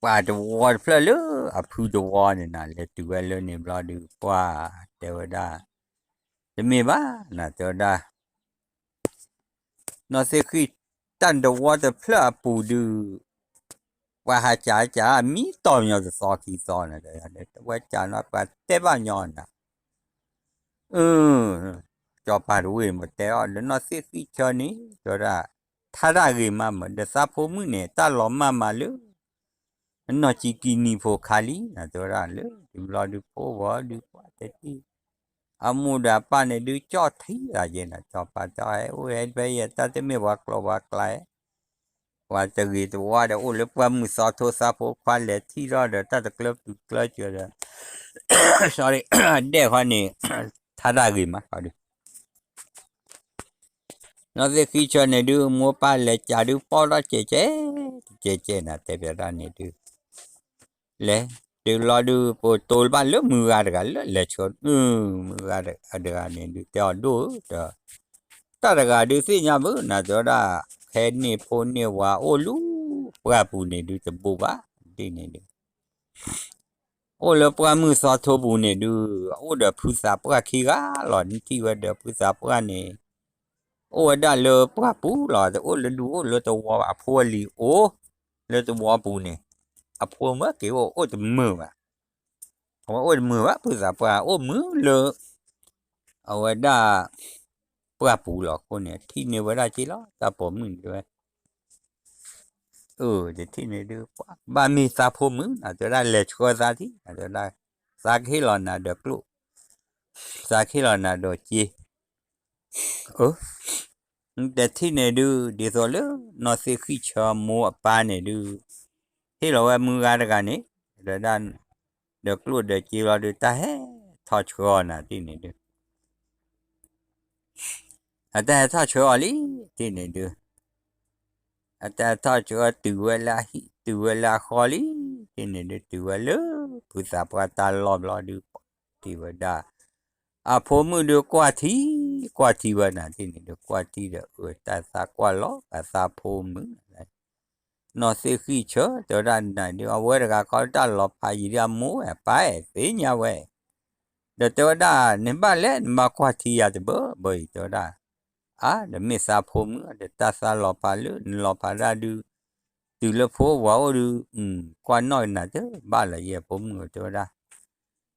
ပှၤတဝီတဖျၢၣ်လၢ အဖုတဝီန့ၣ်နၤ လဲၤတုၤဝဲလၢန့ၣ်ဘျီဒုး ပှၤတဲဝဲဒၣ် တမ့ၢ်ဘၣ် နၤတဲဝဲဒၣ် နီၢ်သ့ၣ်ဃံၣ် တၢ်တဝီတဖျၢၣ်အပူၤဒုး ပှၤဟးကးကး မံတီၢ်ညီတသီခံသီန့ၣ် ဝဲကးနီၤ ပှၤတဲဘၣ်ညီနၤ အၢ စီၤပၤတဝ့ၢ်န့ၣ် ပတဲအီၤ ဒီးနီၢ်သ့ၣ်ဃံၣ်ဆၢန့ၣ် တဲဝဲဒၣ် ထါတၢ်ဂ့ၤမးမး ဒီးသးဖိမုၣ်န့ၣ် တၢ်လီၤမၢ်မးလၢ နီၢ်ကံကံနံၤဖိခါလံ နၤတဲဝဲဒၣ်လၢ တဘျီဒုးဖိဝဲဒုးပှၤတထံၣ် အမိၢ်ဒီးအပၢ်န့ၣ်ဒုး ကၠီၣ်ထံသးယဲနၤ စီၤပၤတဲအီၤ ဟဲအိၣ်ဟဲဖဲယဲ တၢ်တမ့ၢ်ပှၤကျိာ်ပှၤကျဲ ပှၤတဂ့ၤတဝါဒီး အိၣ်လၢပှၢ်မုၢ်သီထိသးဖိခွါလဲၤထံၣ်ထီၣ်ဒီး တၢ်တကျၢၤပျုၤကျၢၤစၢၤဒီး sorry ဒဲၣ်ဃီန့ၣ် ထါတၢ်ဂ့ၤမးဃီဒုး နီၢ်သ့ၣ်ဃံဆၢန့ၣ်ဒုး မိၢ်ပၢ်လဲၤကးဒုး ပီၣ်ထီၣ်ကဲးကဲး တကဲးကဲးနၤ တဲပၠးတၢ်န့ၣ်ဒုး လဲၤ တုၤလီၤဒုး ပတိၤဘၣ်လၢမုၢ်ဂၤတဂၤလၢလဲၤဆှၢ မုၢ်ဂၤတဂၤန့ၣ်ဒုး တဲအီၤဒိၣ်ဧၢ တၢ်တဂၤဒုးသ့ၣ်ညါဘၣ်နၤ တဲဝဲဒၣ် ဖဲန့ၣ်ဖိန့ၢ်ဝၤအိၣ်လၢ ပှၢ်ပူၤန့ၣ်ဒုး တဘူးဘၣ် ဒ်န့ၣ်ဒုး အိၣ်လၢပှၢ်မုၢ်သီထိပူၤန့ၣ်ဒုး အိၣ်ဒီးဖုသးပှၢ်ခံဂၤလီၤ နထံၣ်ဝဲဒီးဖုသးပှၢ်န့ၣ် အိၣ်ဝဲဒၣ်လၢပှၢ်ပူၤလီၤ တအိၣ်လၢဒူအိၣ်လၢသဝီဘၣ် အဖိအလံၤအိၣ် လၢသဝီပူၤန့ၣ် အဖိမ့ၢ်က့ၤအိၣ် အိၣ်တမုာ်ဘၣ် အဝဲအိၣ်တမုာ်ဘၣ် ဖုသးပှၢ် အိၣ်မုာ်လၢ အဝဲဒၣ် ပှၢ်ပူၤလီၤအဃိန့ၣ် ထံၣ်န့ၢ်ဝဲဒၣ်က့လီၤ တၢ်ပိာ်မုၣ်န့ၣ်တဲဝဲ အၢ တထံၣ်န့ၣ်ဒုး ဘၣ်မ့ၢ်သးဖိမုၣ် နတဲဝဲဒၣ်လဲၤဆှၢသးထံၣ် နတဲဝဲဒၣ် သးကဟ့ၣ်လီၤနၤဒီးကျိၣ် သးကဟ့ၣ်လီၤနၤဒီးစ့ အၢ တထံၣ်န့ၣ်ဒုး ဒ်သိးလၢ နီၢ်သ့ၣ်ဃံၣ်ဆၢမိၢ်အပၢ်န့ၣ်ဒုး ဟ့ၣ်လီၤဝဲမုၢ်ဂၤတဂၤန့ၣ် တဲဝဲဒၣ် ဒီးကျိၣ်ဒီးစ့လီၤဒုး တၢ်ဟဲထီၣ်ဆှၢအီၤနၤထံၣ်န့ၣ်ဒုး အတၢ်ဟဲထီၣ်ဆှၢအီၤလံ ထံၣ်န့ၣ်ဒုး အတၢ်ဟဲထီၣ်ဆှၢအီၤ တုၤဝဲလၢအဟံၣ် တုၤဝဲလၢအဃီလံ ထံၣ်န့ၣ်ဒုး တုၤဝဲလၢ ဖုသးပှၢ်တၢ်လီၢ်ဘျီဒုး ထံၣ်ဝဲဒၣ် အဖိမုၣ်ဒုးကွၢ်ထံ ကွၢ်ထံဝဲနၤထံၣ်န့ၣ်ဒုး ကွၢ်ထံဒီး အၢ တၢ်သးကွၢ်လီၤ အသးဖိမုၣ် နီၢ်သ့ၣ်ဃံၣ်ဆၢ တဲဝဲဒၣ်နၤဒုး အဝဲတဂၤခီတၢ်လီၤဖးယံာ်ဒုး အမိၢ်ဝဲအပၢ်အဲၣ်သ့ၣ်ညါဝဲ ဒီးတဲဝဲဒၣ် နဘၣ်လဲၣ် နဘၣ်ကွၢ်ထံယၤတဘၢဘၢအံၤ တဲဝဲဒၣ် အါ ဒီးမ့ၢ်သးဖိမုၣ် ဒီးတၢ်သးလီၤဖးလၢ နလီၤဖးဒၣ်ဒုး တုၤလၢဖိဝၤအိၣ်ဒုး ကွၢ်နီၣ်ကနၤတဘၣ်လၢၤ ယဲၢ်ဖိမုၣ်ဧၢ တဲဝဲဒၣ်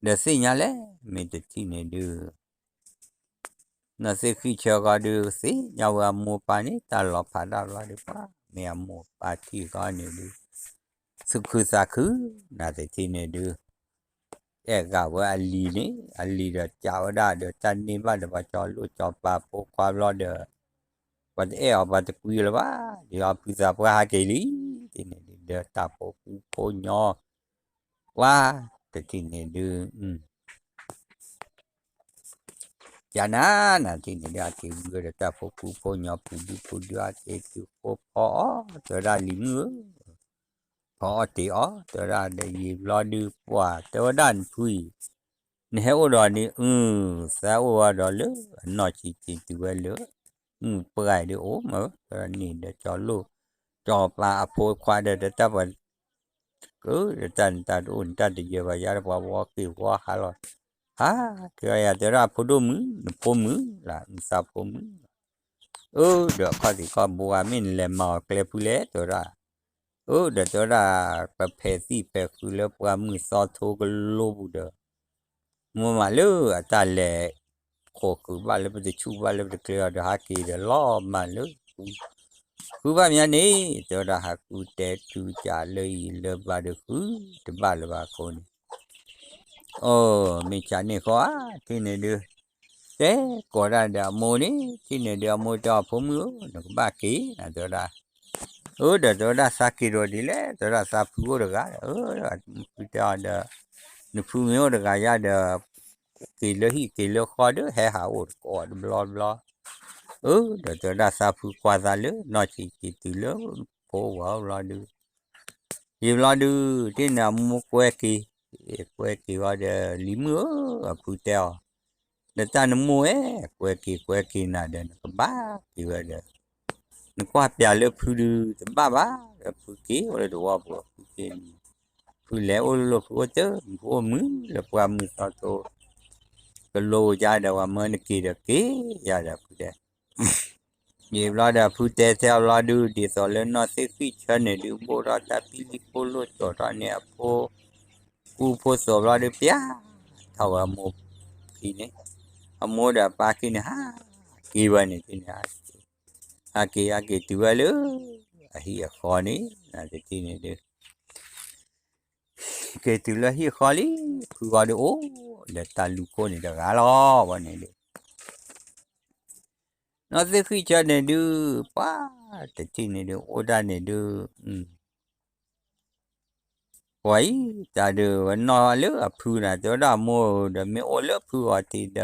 ဒီးသ့ၣ်ညါလဲၣ် မ့ၢ်တထံၣ်န့ၣ်ဒုး နီၢ်သ့ၣ်ဃံၣ်ဆၢဃီဒုး သ့ၣ်ညါဝဲအမိၢ်ပၢ်န့ၣ် တၢ်လီၤဖးတၢ်ဘျီဒုး ပှၤမ့ၢ်အမိၢ်ပၢ်ထံၣ်ဃီန့ၣ်ဒုး သူၣ်ခုသးခု နတထံၣ်န့ၣ်ဒုး အဲၣ်ဂၤဝဲအလံၤန့ၣ် အလံၤဒီးကးဝဲဒၣ်ဒီး တၢ်န့ၢ်ဘၣ်ဒီးပှၤကၠီၤလိၣ်ကၠီၤပၤဖိခွါဘျီဒီး ပှၤတအဲၣ်အီၤပှၤတကွံလၢၤဘၣ် ဒီးဖုသးပှၢ်ဟးက့ၤလံ ထံၣ်န့ၣ်ဒုး ဒီးတၢ်ဖိကူဖိညီ ပှၤတထံၣ်န့ၣ်ဒုး ကနၤ နထံၣ်န့ၣ်ဒုး ဟးက့ၤဝံၤဒီးတၢ်ဖိကူဖိညီ ပူၤဒုပူၤဒု ဟးက့ၤတုၤဃိဖီအီၣ် တဲဝဲဒၣ်လံၤမုၣ်ဧၢ ဖီအီၣ်တ့ၢ်အီၣ် တဲဝဲဒၣ်ဒီးယံာ်ဘျီဒုး ပှၤတဲဝဲဒၣ်နဖုအံၤ နဟဲအိၣ်ဒီးန့ၣ် အု သးအိၣ်ဝဲဒီးလၢအနီၢ်ဆံးဆံးတုၤဝဲလၢ မုၢ်ပှၢ်ဒုးအိၣ်မး တဲဝဲဒၣ်န့ၣ်ဒီးကၠီၤလိၣ် ကၠီၤပၤအဖိခွါဒီးတၢ်ပှၤ ကတၢ်နတၢ်တအိၣ်နတၢ်တယၢၤဘၣ်ယၤဒီးပှၤဝီက့ၤဝီဟးလီၤ ဟးက့ၤယၤ တဲဝဲဒၣ်ဖိဒိၣ်မုၣ် နဖိမုၣ်လၢ နသးဖိမုၣ်လီၤ အၢ ဒီးခီၣ်ထံးခီၣ်ဘိဂၤ မ့ၢ်နလဲၤမၤအီၤကျဲဖုလဲၣ် တဲဝဲဒၣ် အၢ ဒီးတဲဝဲဒၣ် ပဖဲးသံၣ်ဖဲးဃုလၢပှၢ်မုၢ်သီထိကလိပူၤဒီး မိၢ်မးလၢအတၢ်လဲၤ ခိးဃုာ်ဘၣ်လၢပတဆူၣ်ဘၣ်လၢပတကျဲအီၤဒီး ဟးက့ၤဒီးလီၤမၢ်လၢ ဃုဘၣ်မးန့ၣ် တဲဝဲဒၣ်ဟးဃုတဲတုၤကးလၢအံၤလၢဘၣ်ဒီးဃုတဘၣ်လၢၤဘၣ်အဃိန့ၣ် အိ မ့ၢ်ဆါန့ၢ်ဃီဧါ ထံၣ်န့ၣ်ဒုး တဲကိးဒၣ်ဒီးအမိၢ်န့ၣ် ထံၣ်န့ၣ်ဒုးအမိၢ်တဲအီၤဖိမုၣ်ဧၢ နကဘၣ်က့ၤနၤတဲဝဲဒၣ် အၢ ဒီးတဲဝဲဒၣ်သးက့ၤဒီးဒ်လဲၣ် တဲဝဲဒၣ်သးဖုအိၣ်တဂၤဒီး ဖုတဲအီၤဒီး နဖုမ့ၢ်အိၣ်တဂၤယါဒီး က့ၤလၢဟံၣ်က့ၤလၢဃီဒီး ဟဲဟးအိၣ်တကိးတဘျီဘျီ အၢ ဒီးတဲဝဲဒၣ်သးဖုကွၢ်သးလၢ နီၢ်ဆံးဆံးတုၤလၢဖိဝၤအိၣ်ဘျီဒုး ယံာ်ဘျီဒုး ထံၣ်န့ၣ်အမိၢ်ကွဲက့ၤ ကွဲက့ၤဝံၤဒီး လံၤမုၣ်ဧၢ အဖုတဲအီၤ ဒီးတၢ်နမိၢ်ဝဲ ကွဲက့ၤကွဲက့ၤနၤဒီး နကဘၣ်က့ၤဝဲဒီး နကွၢ်ပျးလၢဖုဒုးတဘၣ်ဘၣ် ဒီးဖုက့ၤအိၣ်လၢသဝီပူၤ ဖုက့ၤန့ၣ် ဖုလဲၤအိၣ်လိၣ်လိၣ် ဖုအိၣ်တၢ် ဖုအိၣ်မုာ်လၢပှၢ်မုၢ်သီထိ ကလိယါဒီး ပှၤမၢနက့ၤဒီးက့ၤယါဒီးဖုတဲ ယံာ်ဘျီဒီးဖုတဲထဲအီၤဘျီဒုး ဒ်သိးလၢနီၢ်သ့ၣ်ဃံၣ်ဆၢန့ၣ်ဒုး ဘိၣ်ထီၣ်တၢ်ပံလံဖိလိၣ်ကၠီၤထီၣ်န့ၢ်အဖိ ကူဖိသိးဘျီဒုး ပျးထီၣ်ဝဲအမိၢ်ခံန့ၣ် အမိၢ်ဒီးအပၢ်ခံန့ၣ် ဟးက့ၤဝဲန့ၣ် ဟးက့ၤ ဟးက့ၤတုၤဝဲလၢ အဟံၣ်အဃီန့ၣ် နတထံၣ်န့ၣ်ဒုး က့ၤတုၤလၢဟံၣ်ဃီလံ ဖုဂီၤဒုးအိၣ် ဒီးတၢ်လူၤခိၣ်န့ၣ်တဂၤလီၤ ဝဲန့ၣ်ဒုး နီၢ်သ့ၣ်ဃံၣ်ဆၢန့ၣ်ဒုး ပှၤ တထံၣ်န့ၣ်ဒုး အိၣ်တၢ်န့ၣ်ဒုး ပှၤအံၤ တၢ်ဒုးဝဲနီၢ်လၢအဖုနၤ တဲဝဲဒၣ်အမိၢ်ဧၢ ဒီးမ့ၢ်အိၣ်လၢဖုဂီၤထံးဒီး က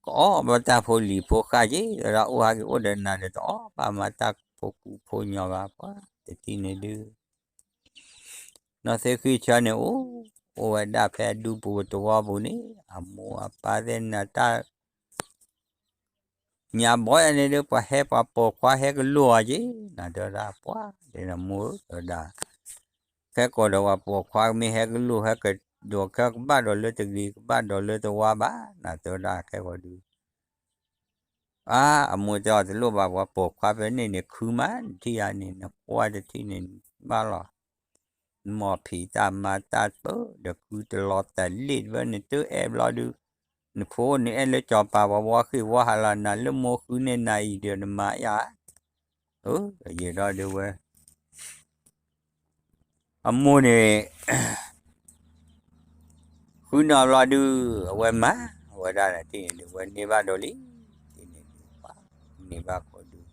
အီၣ်ဘၣ်တၢ်ဖိလံၤဖိဃၢ်က့ၤ တဲဝဲဒၣ်အိၣ်ဟးက့ၤအိၣ်ဒီးနၤဒီးတအီၣ်ဘၣ်မၤတၢ်ဖိကူဖိညီဘၣ် ပှၤတထံၣ်န့ၣ်ဒုး နီၢ်သ့ၣ်ဃံၣ်ဆၢန့ၣ်အိၣ် အိၣ်ဝဲဒၣ်ဖဲအဒူပူၤတဝီပူၤန့ၣ် အမိၢ်အပၢ်သ့ၣ်နၤတၢ် ညါဘီယၤန့ၣ်ဒုး ပှၤဟဲပှၤပိာ်ခွါဟဲကလိာ်အီၤက့ၤ နၤတဲဝဲဒၣ်ပှၤ ဒ်နမိၢ်ဧၢ တဲဝဲဒၣ် ခဲကိာ်ဒီးပှၤပိာ်ခွါမ့ၢ်ဟဲကလိာ် ဟဲကဒိးခဲကဘၣ်ဒီးလၢတဂ့ၤ ကဘၣ်ဒီးလၢတဝါဘၣ် နၤတဲဝဲဒၣ်ခဲကိာ်ဒုး အါ အမိၢ်တဲအီၤတလိၣ်ဘၣ် ပှၤပိာ်ခွါဖဲန့ၣ်န့ၣ် ခုမး နထံၣ်ယၤန့ၣ် နကွၢ်တထံၣ်န့ၣ်ဘၣ်လီၤ နမီၢ်ဖံးတၢ်မၤတၢ်ပၢၢ် ဒီးခုတလီၤတလ့ၣ်တဖၣ်န့ၣ် တအဲၣ်ဘျီဒုး နဖိန့ၣ်အဲၣ်လၢစီၤပၤ ပှၤဝီဃ့ၢ်ဝီဟးလီၤ နၤလၢမိၢ်ဃုန့ၢ်နၤအံၤဒီး နမၤယၤ အၢ ယံာ်ဒီးဒုးဝဲ အမိၢ်န့ၣ် ဃုန့ၢ်အီၤဘျီဒုး အဝဲမၤ အဝဲဒၣ်န့ၣ် တထံၣ်န့ၣ်ဒုး ဝဲန့ၢ်ဘၣ်ဒိးလံ တထံၣ်န့ၣ်ဒုး ပှၤန့ၢ်ဘၣ်ကိးဒုး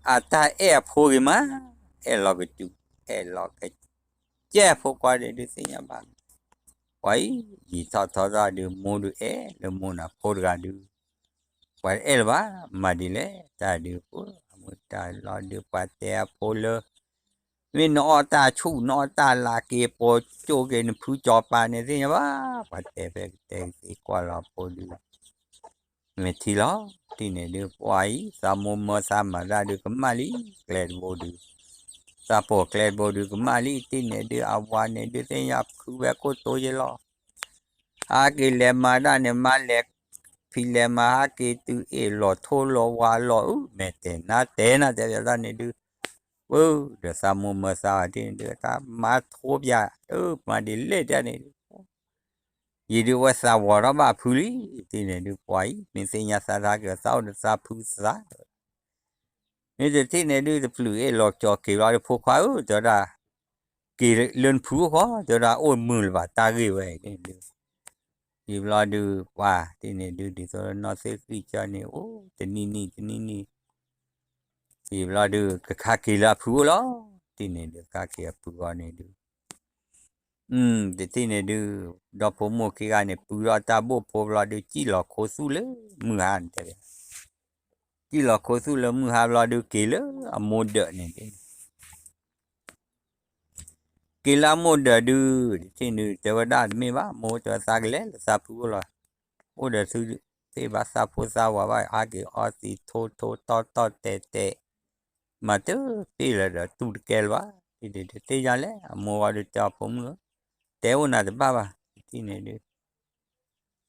အတၢ်အဲၣ်အဖိဂ့ၤမး အဲၣ်လီၤကတုၤ အဲၣ်လီၤကစဲၢ်ဖိခွါဒုး ဒုးသ့ၣ်ညါဘၣ် ပှၤအံၤ ယံာ်ထီၣ်ထီထီၣ်ဒုး မိၢ်ဒုးအဲၣ်လၢမိၢ်နၤဖိတဂၤဒုး ပှၤတအဲၣ်လၢၤဘၣ် မၤဒ်လဲၣ် တၢ်ဒုး ပှၤအမုၢ်တၢ်လီၤဒုး ပှၤတဲအဖိလၢ မ့ၢ်နအီၣ်တၢ်ဆူၣ် နအီၣ်တၢ်လၤက့ၤ ပိာ်ကၠိက့ၤနဖုစီၤပၤန့ၣ် သ့ၣ်ညါဘၣ် ပှၤတဲဖဲကတဲကသ့ကွၢ်လီၤဖိဒုး မ့ၢ်ထံလီၤ တထံၣ်န့ၣ်ဒုး ပှၤအံၤ သးမိၢ်မၢသးမၤတၢ်ဒုး ကမၣ်လံ ကျဲတဘိဒုး သးပိာ်ကျဲတဘိဒုးကမၣ်လံ တထံၣ်န့ၣ်ဒုး အဝၤန့ၣ်ဒုး သ့ၣ်ညါခုဝဲကိၣ်တိယဲလီၤ ဟးက့ၤလဲၤမၤတၢ်န့ၣ် မၤလဲၤ ဖံးလဲၤမၤဟးက့ၤတုၤအ့ၣ်လီၤထိလီၤဝါလီၤ အၢ မဲာ်တဲာ်နါတဲာ်နါတဲာ်ပၠးတၢ်န့ၣ်ဒုး ပၢ် ဒီးသးမိၢ်မၢသးဘၣ်တထံၣ်န့ၣ်ဒုး တၢ်မၤထိပၠး အၢ မၤဒ်လဲၣ်တၢ်န့ၣ်ဒုး ယံာ်ဒုးဝဲသးဝီၤထီၣ်ဘၣ်ဖုလံ တထံၣ်န့ၣ်ဒုး ပှၤအံၤ မ့ၢ်သ့ၣ်ညါသးတၢ်က့ၤ သးအိၣ်ဒီးသးဖုသး မ့ၢ်တထံၣ်န့ၣ်ဒုး တပျုာ်အ့ၣ်လီၤကၠီၤက့ၤဘျီဒုး ဖိခွါဧၢ တဲဝဲဒၣ် က့ၤလၢနဖုအိၣ်ဃီ တဲဝဲဒၣ် အိၣ်မုာ်လၢၤဘၣ်တၢ်ဂ့ၢ်ဝဲအံၤန့ၣ်ဒုး ယံာ်ဘျီဒုး ပှၤတထံၣ်န့ၣ်ဒုး ဒ်သိးလၢနီၢ်သ့ၣ်ဃံၣ်ကၠီန့ၣ် အိၣ်တနံၣ်နံၣ်တနံၣ်နံၣ် ယံာ်ဘျီဒုး ကခါက့ၤလၢအဖုအိၣ်လီၤ တထံၣ်န့ၣ်ဒုး ကခါက့ၤအဖုဂီၢ်န့ၣ်ဒုး တထံၣ်န့ၣ်ဒုး ဒီဖိမိၢ်ခံဂၤန့ၣ် ပုၢ်ထီၣ်တၢ်ဘိၣ်ဖိဘျီဒုး စံၣ်လီၤခိသူၣ်လၢမုၢ်ဟါန့ၣ်တဲဝဲ စံၣ်လီၤခိသူၣ်လၢမုၢ်ဟါဘျီဒုး က့ၤလၢအမိၢ်ဒၢးန့ၣ်ဒုး က့ၤလၢအမိၢ်ဒၢးဒုး တထံၣ်န့ၣ်ဒုး တဲဝဲဒၣ်တမ့ၢ်ဘၣ် မိၢ်တဲဝဲသးကလဲၤလၢသးဖုအိၣ်လီၤ အိၣ်ဒီးသုသ့ၣ်ဘၣ်သးဖိသးဝၤဘၣ် ဟးက့ၤအီသံးထိထိတီတီတဲာ်တဲာ် မၤတပ့ၢ်လၢၤဒီးတူၢ်တကဲလၢၤဘၣ် တထံၣ်န့ၣ်ဒုး တသ့ၣ်ညါလဲၣ် အမိၢ်ဂီၢ်ဒုးတဲအီၤဖိမုၣ်ဧၢ တဲအိၣ်နၤတဘၣ်ဘၣ် တထံၣ်န့ၣ်ဒုး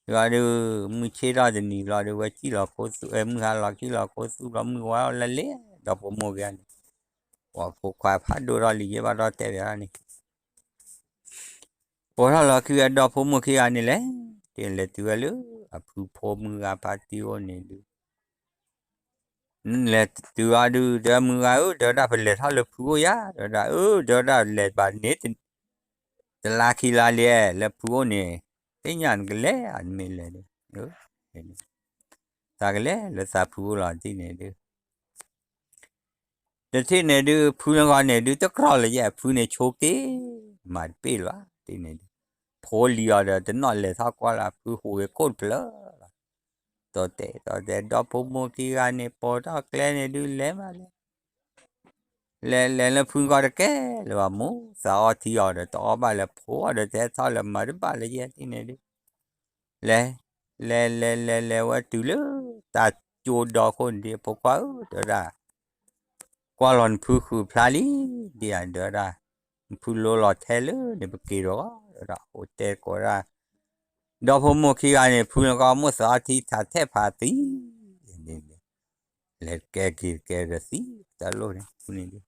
ယွၤဒုး မုၢ်ဆ့ၣ်ထီၣ်တနံၤဘျီဒုး ဝဲစံၣ်လီၤခိသူၣ် မုၢ်ဟါလီၤစံၣ်လီၤခိသူၣ်ဘျီ မုၢ်ဝါထီၣ်လၢလဲၤ ဒီဖိမိၢ်ခံဂၤန့ၣ် ပှၤဖိခွါဖးဒိၣ်ထီၣ်လံယဲၢ်ဘၣ်ထီၣ်တဲဘၣ်န့ၣ် ပိာ်ထီၣ်လီၤခံဝဲဒီဖိမိၢ်ခံဂၤန့ၣ်လဲၣ် တထံၣ်လဲၤတုၤဝဲလၢ အဖုဖိမုၢ်ဂၤဖါတံၢ်အိၣ်န့ၣ်ဒုး လဲၤတုၤအီၤဒုး တဲမုၢ်ဂၤဧၢ တဲဝဲဒၣ်ပလဲၤထီၣ်လၢဖုအိၣ်ယၤ တဲဝဲဒၣ် အၢ တဲဝဲဒၣ်လဲၤဘၣ်န့ၣ် တလါခံလါလံ လၢဖုအိၣ်န့ၣ် သ့ၣ်ညါနကလဲၤဧါ နမ့ၢ်လဲၤဒုး သးကလဲၤလၢသးဖုအိၣ်လီၤ တထံၣ်န့ၣ်ဒုး တထံၣ်န့ၣ်ဒုး ဖုနဂီၢ်န့ၣ်ဒုး တကြီၢ်လၢၤယဲၢ် ဖုန့ၣ်ဆိက့ၤ မၤတပ့ၢ်လၢၤဘၣ် တထံၣ်န့ၣ်ဒုး ဖိလံၤအီၤဒီး တနီၣ်လဲၤထီၣ်ကွၢ်လၢဖုဟူးဂဲၤခိၣ်တဖျၢၣ်လီၤ တီတဲာ်တီတဲာ် ဒီဖိမိၢ်ခံဂၤန့ၣ် ပိာ်ထီၣ်ကျဲန့ၣ်ဒုး လဲၤမးလဲၤ လဲၤလဲၤလၢဖုနဂီၢ်တကဲလၢၤဘၣ် မိၢ်သးအီထံအီၤဒီး တအီၣ်ဘၣ်လၢၤ ဖိအီၤဒီး တဟဲထီၣ်လၢၤ မၤတဘၣ်လၢၤယဲၢ် တထံၣ်န့ၣ်ဒုး လဲၤ လဲၤလဲၤလဲၤလဲၤဝဲတုၤလၢ တၢ်ကၠိဒီခိၣ်န့ၣ်ဒုး ဖိခွါဧၢ တဲဝဲဒၣ် ကွၢ်လီၤနဖုဃုာ်ဖျါလံ ဒ်အံၤ တဲဝဲဒၣ် နဖုလိလီၤထဲလၢန့ၣ် ပက့ၤဒီး တဲဝဲဒၣ် အိၣ်တဲကိးဒၣ် ဒီဖိမိၢ်ခံဂၤန့ၣ် ဖုနဂီၢ်မိၢ်သးအီထံထးထဲဖးသံ လဲၤကဲက့ၤကဲဒီးသံ တၢ်လိၣ်န့ၣ် ဖုန့ၣ်ဒုး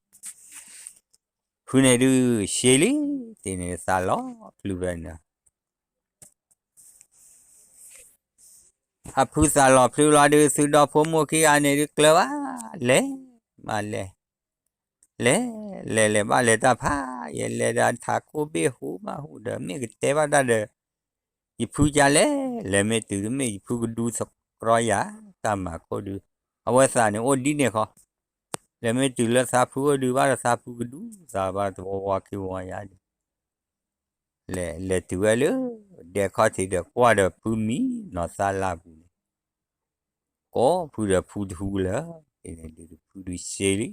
ဖုန့ၣ်ဒုး ရှဲလံ တထံၣ်န့ၣ် သးလီၤဖျုးဖဲန့ၣ် အဖုသးလီၤဖျုးလီၤဒုး သုဒီဖိမိၢ်ခံဂၤန့ၣ်ဒုး ကျၢၤဘၣ် လဲၤ မးလဲၤ လဲၤ လဲၤလဲၤဘၣ်လဲၤတၢ်ဖး ယလဲၤဒီးထးခိၣ်ဘ့ၣ်ဟူးမးဟူးဒီး မ့ၢ်ကတဲဘၣ်တၢ်ဒီး ယဖုကလဲၤ လဲၤမ့ၢ်တုၤတမ့ၢ် ယဖုကဒူသတြီယၤ တၢ်မၤခိၣ်ဒုး အဝဲသးန့ၣ်အိၣ်ဒ်န့ၣ်ဃီ, လဲၤမ့ၢ်တုၤလၢသးဖုအိၣ်ဒုးဘၣ်ဒီးသးဖုကဒူသးဘၣ်တဝီဝါက့ၤဝီယါဒုး လဲၤ လဲၤတုၤဝဲလၢ ဒဲခီၣ်ထံးဒီးကွၢ်ဒီးဖုမံနီၤသးလၢ်ပူၤန့ၣ်, ကိးဖုဒီးဖုတဟူလၢၤ, ဖုဒုးစ့လံ,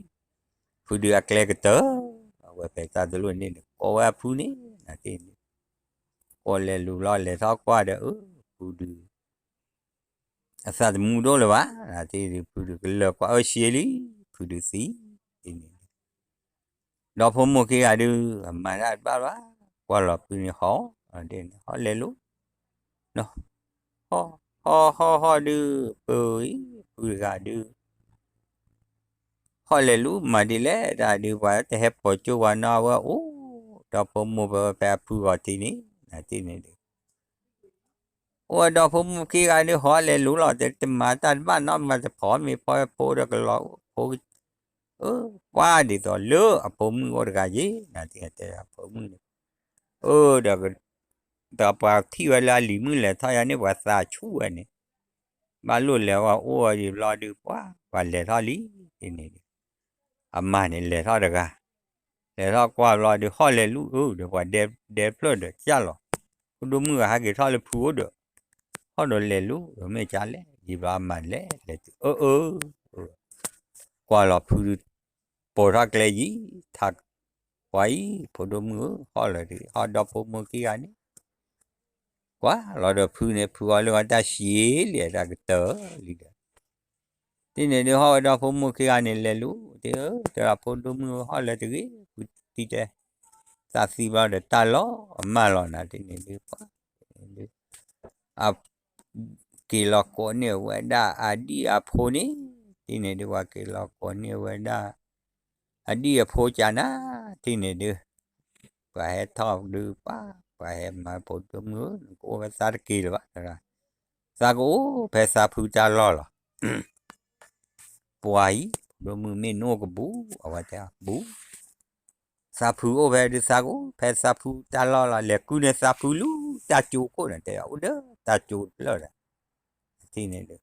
ဖုဒုးအကျဲကတၢၢ်, အဝဲဖဲတၢ်တလိၣ်န့ၣ်ဒီး ကိးဝဲအဖုန့ၣ် နၤတ့ၢ်န့ၣ်, ကိးလဲၤလူၤလီၤလဲၤထီၣ်ကွၢ်ဒီး အၢ ဖုဒုး အသးတမူဒိၣ်လၢၤဘၣ်, နၤတ့ၢ်ဒုး ဖုဒုးကလၢၤကွၢ်အၢၣ်ရှ့လံ, ဖုဒုးသံ, တ့ၢ်န့ၣ် ဒီဖိမိၢ်ခံဂၤဒုး အမၤတၢ်တဘၣ်ဘၣ်, ကွၢ်လီၤဖုန့ၣ်ဟီ, ဟီလဲၤလိၤ, ဟီ ဟီ ဟီ ဟီဒုး ပၢၤအံၤ ဖုတဂၤဒုး ဟီလဲၤလိၤ မၤဒ်လဲၣ်တၢ်ဒုး ပှၤတဟဲပိာ်ကၠိပှၤနီၤ အဝဲအိၣ် ဒီဖိမိၢ်ဖဲဝဲဖဲအဖုဂီၤထံးန့ၣ် နၤတ့ၢ်န့ၣ်ဒုး အိၣ်ဝဲဒီဖိမိၢ်ခံဂၤဒုး ဟီလဲၤလိၤလီၤ တမၤတၢ်တဘၣ်နီတမံၤ တဖိးမ့ၤဖီဖိဒီးကလီၤအိၣ်ဖိ အၢ ပှၤဒ်သိးလၢအဖိမုၣ်အိၣ်တဂၤယ့ၣ် နၤတ့ၢ်တဲအဖိမုၣ်န့ၣ် အၢ ဒီး ဒီးပှၤထံၣ်ဝဲလၢအလံၤမုၣ်လဲၤထီၣ်ယါန့ၣ် ပှၤသးဆူၣ်ဝဲန့ၣ် ဘၣ်လိၣ်လဲၤဝဲအိၣ်ဝဲယံၤဘျီဒုး ပှၤ ပှၤလဲၤထီၣ်လံ တ့ၢ်န့ၣ်ဒုး အမါန့ၣ်လဲၤထီၣ်တဂၤ လဲၤထီၣ်ကွၢ်ဘျီဒုး ဟီၣ်လဲၤလူၤအၢ ဒီးပှၤဒဲဖျၢၣ်ဒီးကၢ်လီၤ ဖိဒိၣ်မုၣ်ဂၤဟဲက့ၤထီၣ်လၢဖုအိၣ်ဒီး ဟီၣ်ဒီးလဲၤလူၤ ဒီးမ့ၢ်ကၢ်လဲၣ် ယံၤဘျီအမါလဲၤ လဲၤတုၤအၢအၢ ကွၢ်လီၤဖုဒုး ပိာ်ထီၣ်ကျဲယံၤ ထါ ပှၤအံၤ ဖိဒိၣ်မုၣ်ဧၢ ဟီၣ်လၢၤတဂ့ၤ ဟီၣ်ဒီဖိမိၢ်ခံဂၤန့ၣ် ကွၢ်လီၤဒီးဖုန့ၣ် ဖုအီၤလၢအတၢ်ရှံးလံ အတၢ်ကတၢၢ်လံဒီး တ့ၢ်န့ၣ်ဒုး ဟီၣ်ဝဲဒီဖိမိၢ်ခံဂၤန့ၣ် လဲၤလူၤ တ့ၢ်ဧၢ တဲဒၣ်ဖိဒိၣ်မုၣ်ဧၢ ဟီၣ်လၢၤတဂ့ၤ ဖုတံၢ်တဲ သးသံဘျီဒီးတၢ်လီၤအမၢ်လီၤနၤ တ့ၢ်န့ၣ်ဒုး ပှၤ အ က့ၤလီၤကိးန့ၢ်ဝဲဒၣ်အဒံၣ်အဖိန့ၣ် တ့ၢ်န့ၣ်ဒုး ပှၤက့ၤလီၤကိးန့ၢ်ဝဲဒၣ် အဒံၣ်အဖိကနၤ တ့ၢ်န့ၣ်ဒုး ပှၤဟဲထီၣ်ဒုးပှၤ ပှၤဟဲမၤဖိဒိၣ်မုၣ်ဧၢ နကအိၣ်ဖဲသးတက့ၤလၢၤဘၣ် သးကအိၣ်ဖဲသးဖုတၢ်လီၢ်လီၤ ပှၤအံၤ ဖိဒိၣ်မုၣ်မ့ၢ်နအိၣ်ကဘူး အဝဲတဲဘူး သးဖုအိၣ်ဖဲဒုးသးကအိၣ်ဖဲသးဖုတၢ်လီၢ်လီၤ လဲၤကုန့ၢ်သးဖုလူၤတၢ်ကၠိခိၣ်န့ၣ် တဲအိၣ်ဒီးတၢ်ကၠိတဖျၢၣ်ဒီး တ့ၢ်န့ၣ်ဒုး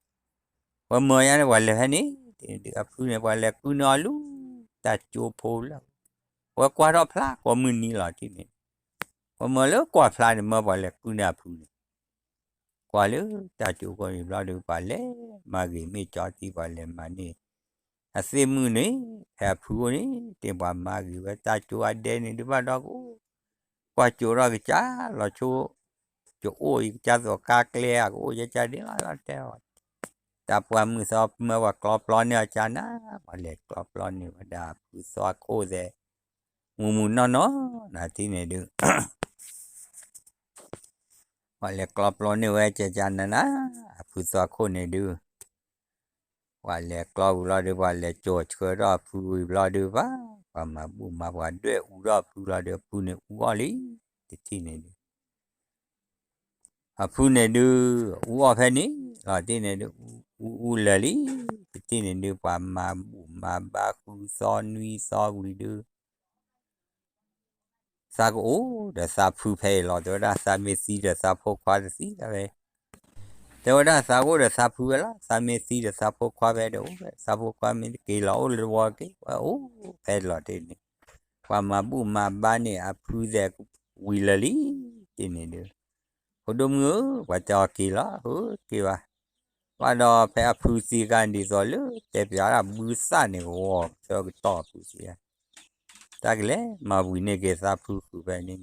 ပှၤမၢယါန့ၣ် ပှၤလဲၤဖဲန့ၣ် တ့ၢ်န့ၣ်ဒုး အဖုန့ၣ် ပှၤလဲၤကုန့ၢ်အီၤလူၤတၢ်ကၠိဖိလၢ ပှၤကွၢ်ထီၣ်ဖျါကိးမုၢ်နံၤလီၤ တ့ၢ်န့ၣ် ပှၤမၢလၢကွၢ်ဖျါန့ၣ် မၢပှၤလဲၤကုန့ၢ်အဖုန့ၣ် ကွၢ်လၢတၢ်ကၠိခိၣ်န့ၣ်ဘျီဒုး ပှၤလဲၤမၤဂ့ၤမ့ၢ်ကၠီတံၢ် ပှၤလဲၤမၤန့ၢ် အသ့ၣ်မုၣ်န့ၣ် ဖဲအဖုအိၣ်န့ၣ် တ့ၢ်ပှၤမၤဂ့ၤဝဲတၢ်ကၠိအဒဲန့ၣ်ဒုးဘၣ်ဒီးကအိၣ် ကွၢ်ကၠိထီၣ်ကစၢ်လီၤဆိ ကအိၣ်အံၤကစၢ်သိးကါကျဲဧါ ကအိၣ်ယဲကၢ်ဒ့လီၤတဲအီၤ တၢ်ပှၢ်မုၢ်သီမၢပှၤကျီပျီန့ၢ်အီၤကၢ်နၤ ပှၤလဲၤကျီပျီန့ၢ်ဝဲဒၣ်ဖုသီခိၣ်သဲး မူမူနီၢ်နီၢ် နၤတ့ၢ်န့ၣ်ဒုး ပှၤလဲၤကျီပျီန့ၢ်ဝဲကၢ်ကၢ်နၤနၤ အဖုသီခိၣ်န့ၣ်ဒုး ပှၤလဲၤကျီဝံၤလီၤဒုး ပှၤလဲၤကၠီၤဆှၢထီၣ်အဖုဝံၤဘျီဒုးဘၣ် ပှၤမၤဘူၣ်မၤပှၤဒွဲၣ်အူထီၣ်အဖုလီၤဒုး အဖုန့ၣ်အူအီၣ်လံ တထံၣ်န့ၣ်ဒုး အဖုန့ၣ်ဒုး အူအီၣ်ဖဲန့ၣ်လီၤ တ့ၢ်န့ၣ်ဒုး အူအူလၢာ်လံ တထံၣ်န့ၣ်ဒုး ပှၤမၤဘူၣ်မၤဘါဃုသီနွံသီဝံၤဒုး သးကအိၣ်ဒီးသးဖုဖဲအံၤလီၤ တဲဝဲဒၣ် သးမ့ၢ်သံဒီးသးဖိခွါတသံဒၣ်ဝဲ တဲဝဲဒၣ် သးကအိၣ်ဒီးသးဖုဝဲလီၤ သးမ့ၢ်သံဒီးသးဖိခွါဖဲဒီးအိၣ်ဖဲ သးဖိခွါမ့ၢ်တက့ၤလီၤအိၣ်လၢတဝီက့ၤ ဝဲအိၣ်ဖဲလီၤတ့ၢ်န့ၣ် ပှၤမၤဘူၣ်မၤဘါန့ၣ် အဖုသဲးဝံၤလၢာ်လံ တ့ၢ်န့ၣ်ဒုး ဖိဒိၣ်မုၣ်ဧၢ ပှၤတဲအီၤက့ၤလီၤ ဧၢ တက့ၤဘၣ် ဘၣ်ဒီးဖဲအဖုသံခါဒ်သိးလၢတဲပၠးဒၣ်ဘုသၣ်န့ၣ် ကဝီၤဆၢကတီၢ်ဖုသံ တၢ်ကလဲၤမၤဝံၤန့ၢ်က့ၤသးဖုဃုာ်ဖဲန့ၣ်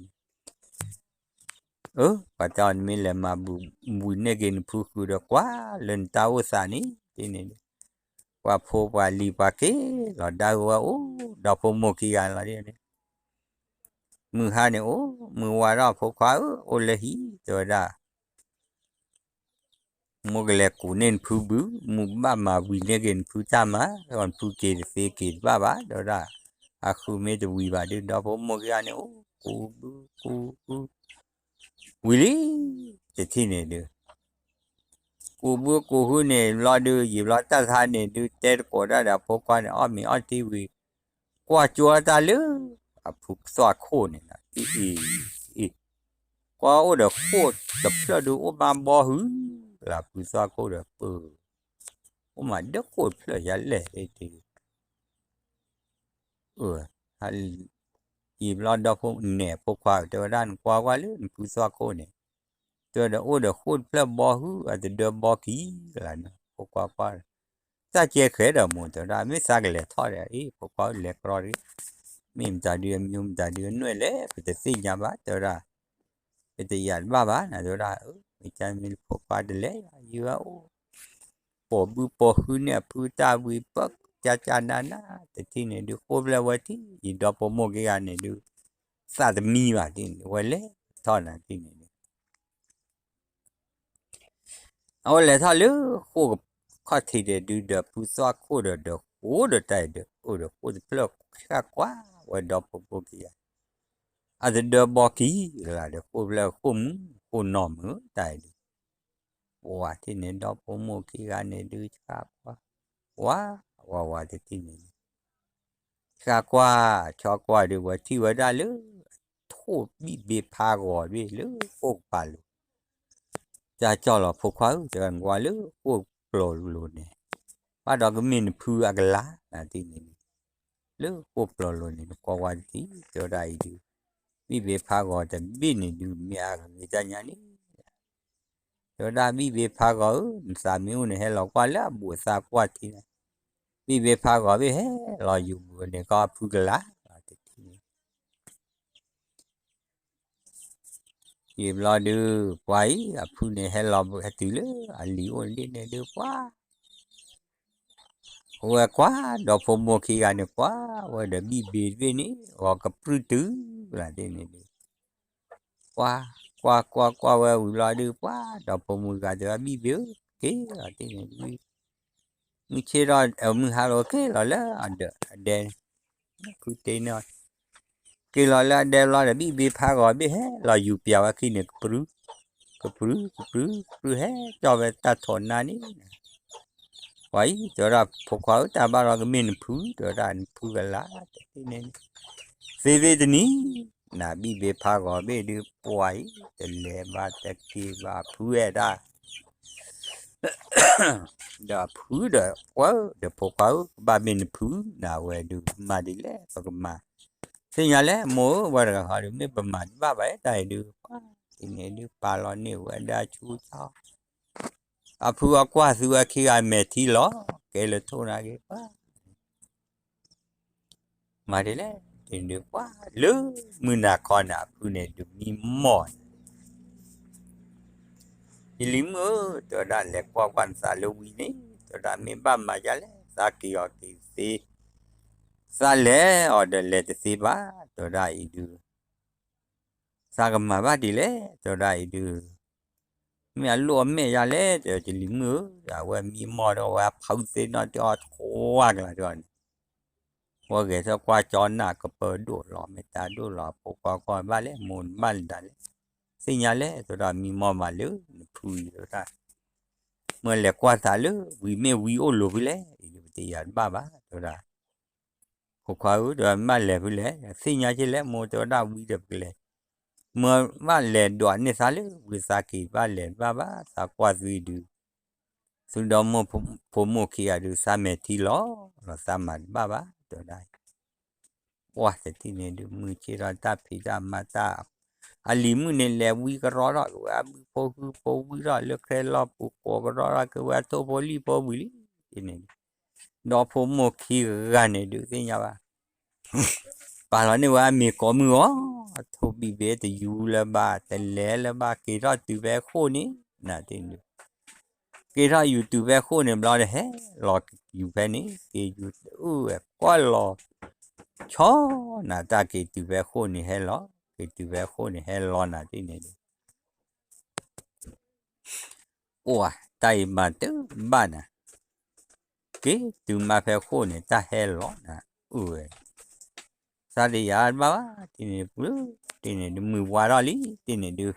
အၢ ပှၤတဲအီၤနမ့ၢ်လဲၤမၤဝံၤန့ၢ်က့ၤနဖုဃုာ်ဒီးကွၢ်လၢနတၢ်အိၣ်သးန့ၣ် တ့ၢ်န့ၣ်ဒုး ပှၤဖိပှၤလံၤပှၤက့ၤလီၤဒၣ်ဝဲအိၣ် ဒီဖိမိၢ်ခံဂၤလီၤန့ၣ် မုၢ်ဟါန့ၣ်အိၣ် မုၢ်ဝါထီၣ်ဖိခွါဧၢ အိၣ်လၢဟံၣ် တဲဝဲဒၣ် မိၢ်ကလဲၤကူးန့ၢ်နဖုဘု မုၢ်ဘၣ်မၤဝံၤန့ၢ်က့ၤနဖုတၢ်မၤ နဖုက့ၤတသ့က့ၤတဘၣ်ဘၣ် တဲဝဲဒၣ် အဃုမ့ၢ်တဝံၤဘၣ်ဒုး ဒီဖိမိၢ်ခံဂၤန့ၣ်အိၣ် ကူးဘု ကူးဘု ဝံၤလံ တထံၣ်န့ၣ်ဒုး ကူးဘုကူးဟုန့ၣ် ဘျီဒုး ယံာ်ဘျီတၢ်တဟါန့ၣ်ဒုး တဲတကိးတၢ်ဒီးအဖိခွါန့ၣ် အီၣ်မ့ၤအီထံဝံၤ ကွၢ်ကၠိတၢ်လၢ အဖုသွၣ်ခိၣ်န့ၣ်လီၤ အံၤ အံၤ ကွၢ်အိၣ်ဒီးခိၣ်တဖျၢၣ်ဒုး အိၣ်မးဘီဟု လၢအဖုသွၣ်ခိၣ်ဒီးပၢၤ အိၣ်မးဒၢဃိၣ်တဖျၢၣ်ယၤလဲၣ်, အၢ ယံာ်ဘျီဒီဖိန့ၣ် ဖိခွါဧၢ တဲဝဲဒၣ် နကွၢ်ကွၢ်လၢနဖုသီခိၣ်န့ၣ်, တဲဝဲဒီးအိၣ်ဒီးဃိၣ်တဖျၢၣ်ဘီဟု အတဒၢဘီကံၤကလးန့ၣ် ဖိခွါကွၢ် တၢ်ကဲဃဲဒီးမိၢ် တဲဝဲဒၣ် မ့ၢ်သးကလဲၤထီၣ်ဒီး အ့ ဖိခွါဧၢ လဲၤကြီတဂ့ၤ, မ့ၢ်မတၤဒုအမံၤ မတၤဒုအနွဲၣ်လဲၣ် ပတသ့ၣ်ညါဘၣ် တဲဝဲဒၣ်, ပတယာ်တဘၣ်ဘၣ်နၤ တဲဝဲဒၣ်, မ့ၢ်ကမ့ၢ်ဖိခွါတလဲၤ ယဝဲအိၣ် ပိာ်ဘုပိာ်ဟုန့ၣ် အဖုတၢ်ဝံၤပၢၢ် ကၠၢ်ကၠၢ်နးနး တထံၣ်န့ၣ်ဒုး ဃိၣ်ဖျၢၣ်ဝဲထံၣ် ယဒီဖိမိၢ်ခံဂၤန့ၣ်ဒုး သးတမံဘၣ်ထံၣ်န့ၣ် ဝဲလဲၤထီၣ်နၤထံၣ်န့ၣ်ဒုး အဝဲလဲၤထီၣ်လၢဃိၣ်ခီၣ်ထံးန့ၣ်ဒုး ဒီးဖုသီခိၣ်ဒီး ဒီးဃိၣ်ဒီးတၢ်အံၤဒုး အိၣ်ဒီးဃိၣ်တဖျၢၣ်ဆၣ်ကွၢ်ဝဲဒီဖိမိၢ်ခံဂၤ အတဒၢဘီကံၤကလးဒီး ဃိၣ်ဖျၢၣ်ဃိၣ်မူ ဃိၣ်နီၢ်မုာ်တၢ်အံၤဒုး ပှၤထံၣ်န့ၣ် ဒီဖိမိၢ်ခံဂၤန့ၣ်ဒုး ဆၣ်ကွၢ် ဝါ ဝါဝါတထံၣ်န့ၣ် ဆၣ်ကွၢ် ဆီကွၢ်ဒုး ဝဲထံၣ်ဝဲဒၣ်လၢ ထိၣ်ဘံၣ်ဘ့ဖးဂီၤဘ့ၣ်လၢဃိၣ်ကပၤလိၤ တၢ်ကၠီၢ်လီၤဖိခွါဧၢ တဲဝဲ နကွၢ်လၢဃိၣ်ပျီၤလိၤန့ၣ် ဘၣ်ဒီးကမ့ၢ်နဖုအကလၤနၤထံၣ်န့ၣ်ဒုး လၢဃိၣ်ပျီၤလိၤန့ၣ် နကွၢ်ကွၢ်တထံၣ် တဲဝဲဒၣ်အံၤဒုး ဘံၣ်ဘ့ဖးဂီၤတဘ့ၣ်န့ၣ်ဒုး မ့ၢ်အဂ့ၤတၢ်ညါန့ၣ် တဲဝဲဒၣ် ဘံၣ်ဘ့ဖးဂီၤဧၢ နသးမ့ၢ်အိၣ်န့ၣ် ဟဲလီၤကွၢ်လၢအဘူးအသးကွၢ်ထံန့ၣ် ဘံၣ်ဘ့ဖးဂီၤဘ့ၣ်ဟဲလီၤယူၤဘူးန့ၣ် ကီၢ်အဖုကလၤလီၤတထံၣ်န့ၣ် ယံာ်ဘျီဒုး ပှၤအံၤ အဖုန့ၣ်ဟဲလီၤဟဲတုၤလၢအလံၤအိၣ်ဒ့ၣ်န့ၣ်ဒုး ပှၤ အဝဲကွၢ် ဒီဖိမိၢ်ခံဂၤန့ၣ်ကွၢ်ဝဲဒီးဘံၣ်ဘ့တဘ့ၣ်န့ၣ် ဂီၤကပြုၢ်တုၤလီၤတ့ၢ်န့ၣ်ဒုး ကွၢ် ကွၢ် ကွၢ် ကွၢ်ဝဲဝံၤလီၤဒုး ပှၤ ဒီဖိမိၢ်ဂၤတဲဝဲ ဘံၣ်ဘ့ဧၢ က့ၤလီၤတ့ၢ်န့ၣ်ဒုး မုၢ်ဆ့ၣ်ထီၣ် မုၢ်ဟါလီၤက့ၤလီၤလၢအဒဲ ဖုတ့န့ၣ် က့ၤလီၤလၢအဒဲဘျီဒီး ဘံၣ်ဘ့ဖးဂီၤဘ့ၣ်ဟဲလီၤယူၤပျးဝဲခံန့ၣ် ကပြုၢ် ကပြုၢ် ကပြုၢ် ကပြုၢ်ဟဲကၠီၣ်ဝဲတၢ်ထိးနါန့ၣ် ပှၤအံၤ တဲဝဲဒၣ် ဖိခွါဧၢ တၢ်ဘၣ်ဒီးကမ့ၢ်နဖု တဲဝဲဒၣ် နဖုကလၤတထံၣ်န့ၣ် သ့သ့တနံၤ နဘံၣ်ဘ့ဖးဂီၤဘ့ၣ်ဒုး ပှၤအံၤ တလဲၤဘၣ်တက့ၤဘၣ် ဖုအဲၣ်ဒၣ် ဒီးဖုဒီး ပှၤဧၢ ဒီးဖိခွါဧၢ ကဘၣ်မ့ၢ်နဖု နဝဲဒုး မၤဒ်လဲၣ် ပကမၤ သ့ၣ်ညါလဲၣ် မိၢ်ဧၢ ဝဲတဂၤဃီဒုး မ့ၢ်ပမၤတဘၣ်ဘၣ် တၢ်အံၤဒုး ပှၤတထံၣ်န့ၣ်ဒုး ပာ်လီၤန့ၢ်ဝဲဒၣ်ဆူၣ်ထီၣ် အဖုအကွၢ်သုဝဲခံဂၤမဲာ်ထံလီၤ ကဲလၢထိၣ်နၤက့ၤပှၤ မၤဒ်လဲၣ် တ့ၢ်ဒုးပှၤ လၢမုၢ်နၤခီန့ၣ် အဖုန့ၣ်ဒုးမံမီၢ် ယလံၤမုၣ်ဧၢ တဲဝဲဒၣ် လဲၤကွၢ်ကွၢ်နသးလၢဝံၤန့ၣ် တဲဝဲဒၣ် မ့ၢ်ဘၣ်မၤဒ်လဲၣ် သးက့ၤအီၤက့ၤသ့ သးလဲၤအီၤဒီးလဲၤတသ့ဘၣ် တဲဝဲဒၣ်အံၤဒုး သးကမၤဘၣ်ဒ်လဲၣ် တဲဝဲဒၣ်အံၤဒုး မ့ၢ်အလိၣ်အမဲာ်ယၤလဲၣ် တဲဝဲ ယလံၤမုၣ်ဧၢ အဝဲမံမီၢ်ဒီး အဝဲအဖုသ့ၣ်နီၣ်တအီၣ်တခွါကလးဒီးန့ၣ် ဝဲဂဲၤထၢၣ်ကွၢ်ကၠီနၢ်ကပၢၤဒိၣ်လီၤ မ့ၢ်တၢ်ဒိၣ်လီၤ အဖိခွါကွၢ်ဘၣ်လဲၣ် မိၢ်နဘၣ်လၢဒၣ်လဲၣ် သ့ၣ်ညါလဲၣ် တဲဝဲဒၣ် မံမီၢ်မးလၢနဖုအံၤ တဲဝဲဒၣ် မ့ၢ်လဲၤကွၢ်သးလၢဝံၤမ့ၢ်ဝံအိၣ်လိၤဖဲလဲၣ် အံၤဒုးပတယၤတဘၣ်ဘၣ် တဲဝဲဒၣ် ဖိခွါဧၢ တဲဝဲ မ့ၢ်လဲၤဖဲလဲၣ် သ့ၣ်ညါက့ၤလဲၣ် မိၢ်တဲဝဲဒၣ် ဝံၤဒီးပကလဲၤ မ့ၢ်ဘၣ်လဲၤဒွးန့ၢ်သးလၢဝံၤ သးက့ၤဘၣ်လဲၤတဘၣ်ဘၣ် သးကွၢ်သုဒုး သုဒီမိၢ်ဖိမိၢ်ခံဂၤဒုး သးမဲာ်ထံလီၤ သးမၤတဘၣ်ဘၣ် တဲဝဲဒၣ် ပှၤတထံၣ်န့ၣ်ဒုး မုၢ်ဆ့ၣ်ထီၣ်တၢ်ဖံးတၢ်မၤတၢ် အလံၤမုၣ်န့ၣ် လဲၤဝံကရီထီၣ်က့ၤဝဲ အဘုဖိဟုဖိဝံထီၣ်လၢ ချဲလီၢ်ပူၤကိးကရီထီၣ်က့ၤဝဲထိၣ်ဖိလံၣ်ဖိဝံၤလံန့ၣ် ဒီဖိမိၢ်ခံဂၤန့ၣ်ဒုးသ့ၣ်ညါဘၣ် ပာ်လီၤန့ၢ်ဝဲအမ့ၤကိးမုၢ်အီၤ ထိၣ်ဘံၣ်ဘ့တယူၤလၢၤဘၣ် တလဲၤလၢၤဘၣ် က့ၤထီၣ်တုၤဖဲဃိၣ်န့ၣ် နတ့ၢ်ဒုး က့ၤထီၣ်ယူၤတုၤဖဲဃိၣ်န့ၣ်ဘျီဒီး ဟဲလီၤယူၤဖဲန့ၣ် က့ၤယူၤအုၣ်ဝဲကွၢ်လီၤ ဆီနၤတၢ်က့ၤတုၤဖဲဃိၣ်န့ၣ်ဟဲလီၤ က့ၤတုၤဖဲဃိၣ်န့ၣ်ဟဲလီၤနၤတ့ၢ်န့ၣ်ဒုး အိၣ်ဧါ တၢ်အံၤမၤတဘၣ်နၤ က့ၤတုၤမးဖဲဃိၣ်န့ၣ် တၢ်ဟဲလီၤနၤ အုၣ်ဝဲ သးတယၤတဘၣ်ဘၣ် တ့ၢ်န့ၣ်ဒုး တ့ၢ်န့ၣ်ဒုး မုၢ်ဝါထီၣ်လံ တ့ၢ်န့ၣ်ဒုး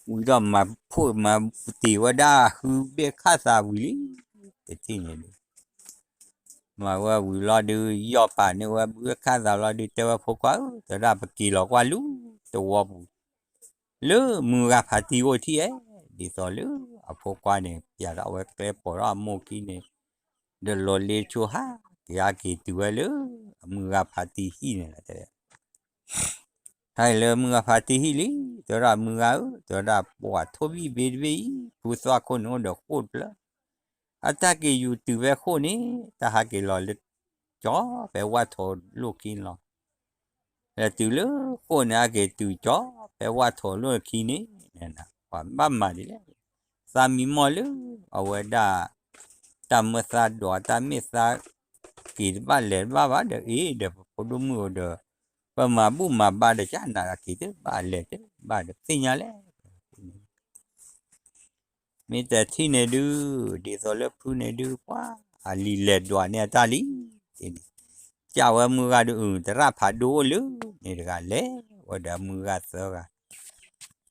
ဝံၤဒီးမၤဖှိၣ်မၤတ့ၢ်ဝဲဒၣ် ဟုဘ့ၣ်ခၣ်သးဝံၤလံ တထံၣ်န့ၣ်ဒုး မၤဝဲဝံၤလီၤဒုး ယီၢ်ပာ်န့ၢ်ဝဲဘုခၣ်သးလီၤဒုး တဲဝဲဖိခွါဧၢ တဲဝဲဒၣ် ပက့ၤလီၤကွၢ်လူၤသဝီပူၤ လၢမုၢ်ဂၤဖးတံၢ်အိၣ်ထံၣ်ဧဲ ဒ်သိးလၢအဖိခွါန့ၣ် ပျးဒီးအဝဲကျဲပိာ်ထီၣ်အမိၢ်ခံန့ၣ် ဒီးလီၤလ့ဆိဟးက့ၤ ဟဲက့ၤတုၤဝဲလၢ အမုၢ်ဂၤဖါတံၢ်ဟံၣ်န့ၣ်လီၤ. ဟဲလၢမုၢ်ဂၤဖါတံၢ်ဟံၣ်လံ, တဲဝဲဒၣ်မုၢ်ဂၤဧၢ, တဲဝဲဒၣ်ပှၤထိၣ်ဘံၣ်ဘ့တဘ့ၣ်အံၤ ဖုသွၣ်ခိၣ်န့ၣ်အိၣ်ဒီးဃိၣ်တဖျၢၣ်, အတၢ်က့ၤယူၤတုၤဖဲဃိၣ်န့ၣ် တၢ်ဟးက့ၤလီၤလၢ ကၠီဖဲဝၣ်ထိးလိၣ်ခံန့ၣ်လီၤ. လဲၤတုၤလၢဃိၣ်န့ၣ် ဟဲက့ၤတုၤကၠီဖဲဝၣ်ထိးလိၣ်ခံန့ၣ်, ပှၤဘၣ်မၤဒ်လဲၣ်, သးမံမီၢ်လၢ အဝဲဒၣ် တၢ်မၢသးဒိး တၢ်မ့ၢ်သးက့ၤတဘၣ်လဲၤတဘၣ်ဘၣ်ဒီး အ့ၣ်ဒီးပဖိဒိၣ်မုၣ်အိၣ်ဒီး ပမၤဘူၣ်မၤဘါဒီးကနးက့ၤတဘၣ်လဲၤတဘၣ်ဒီးသ့ၣ်ညါလဲၣ်. မ့ၢ်တထံၣ်န့ၣ်ဒုး ဒ်သိးလၢဖုန့ၣ်ဒုး ပှၤအလံၤလဲၤဒွးန့ၢ်အတၢ်လံ, န့ၣ် ကးဝဲမုၢ်ဂၤဒုး အု သရၣ်ဖးဒိၣ်အိၣ်လၢန့ၣ်တဂၤလဲၤဝဲဒီးအမုၢ်ဂၤသၢဂၤ,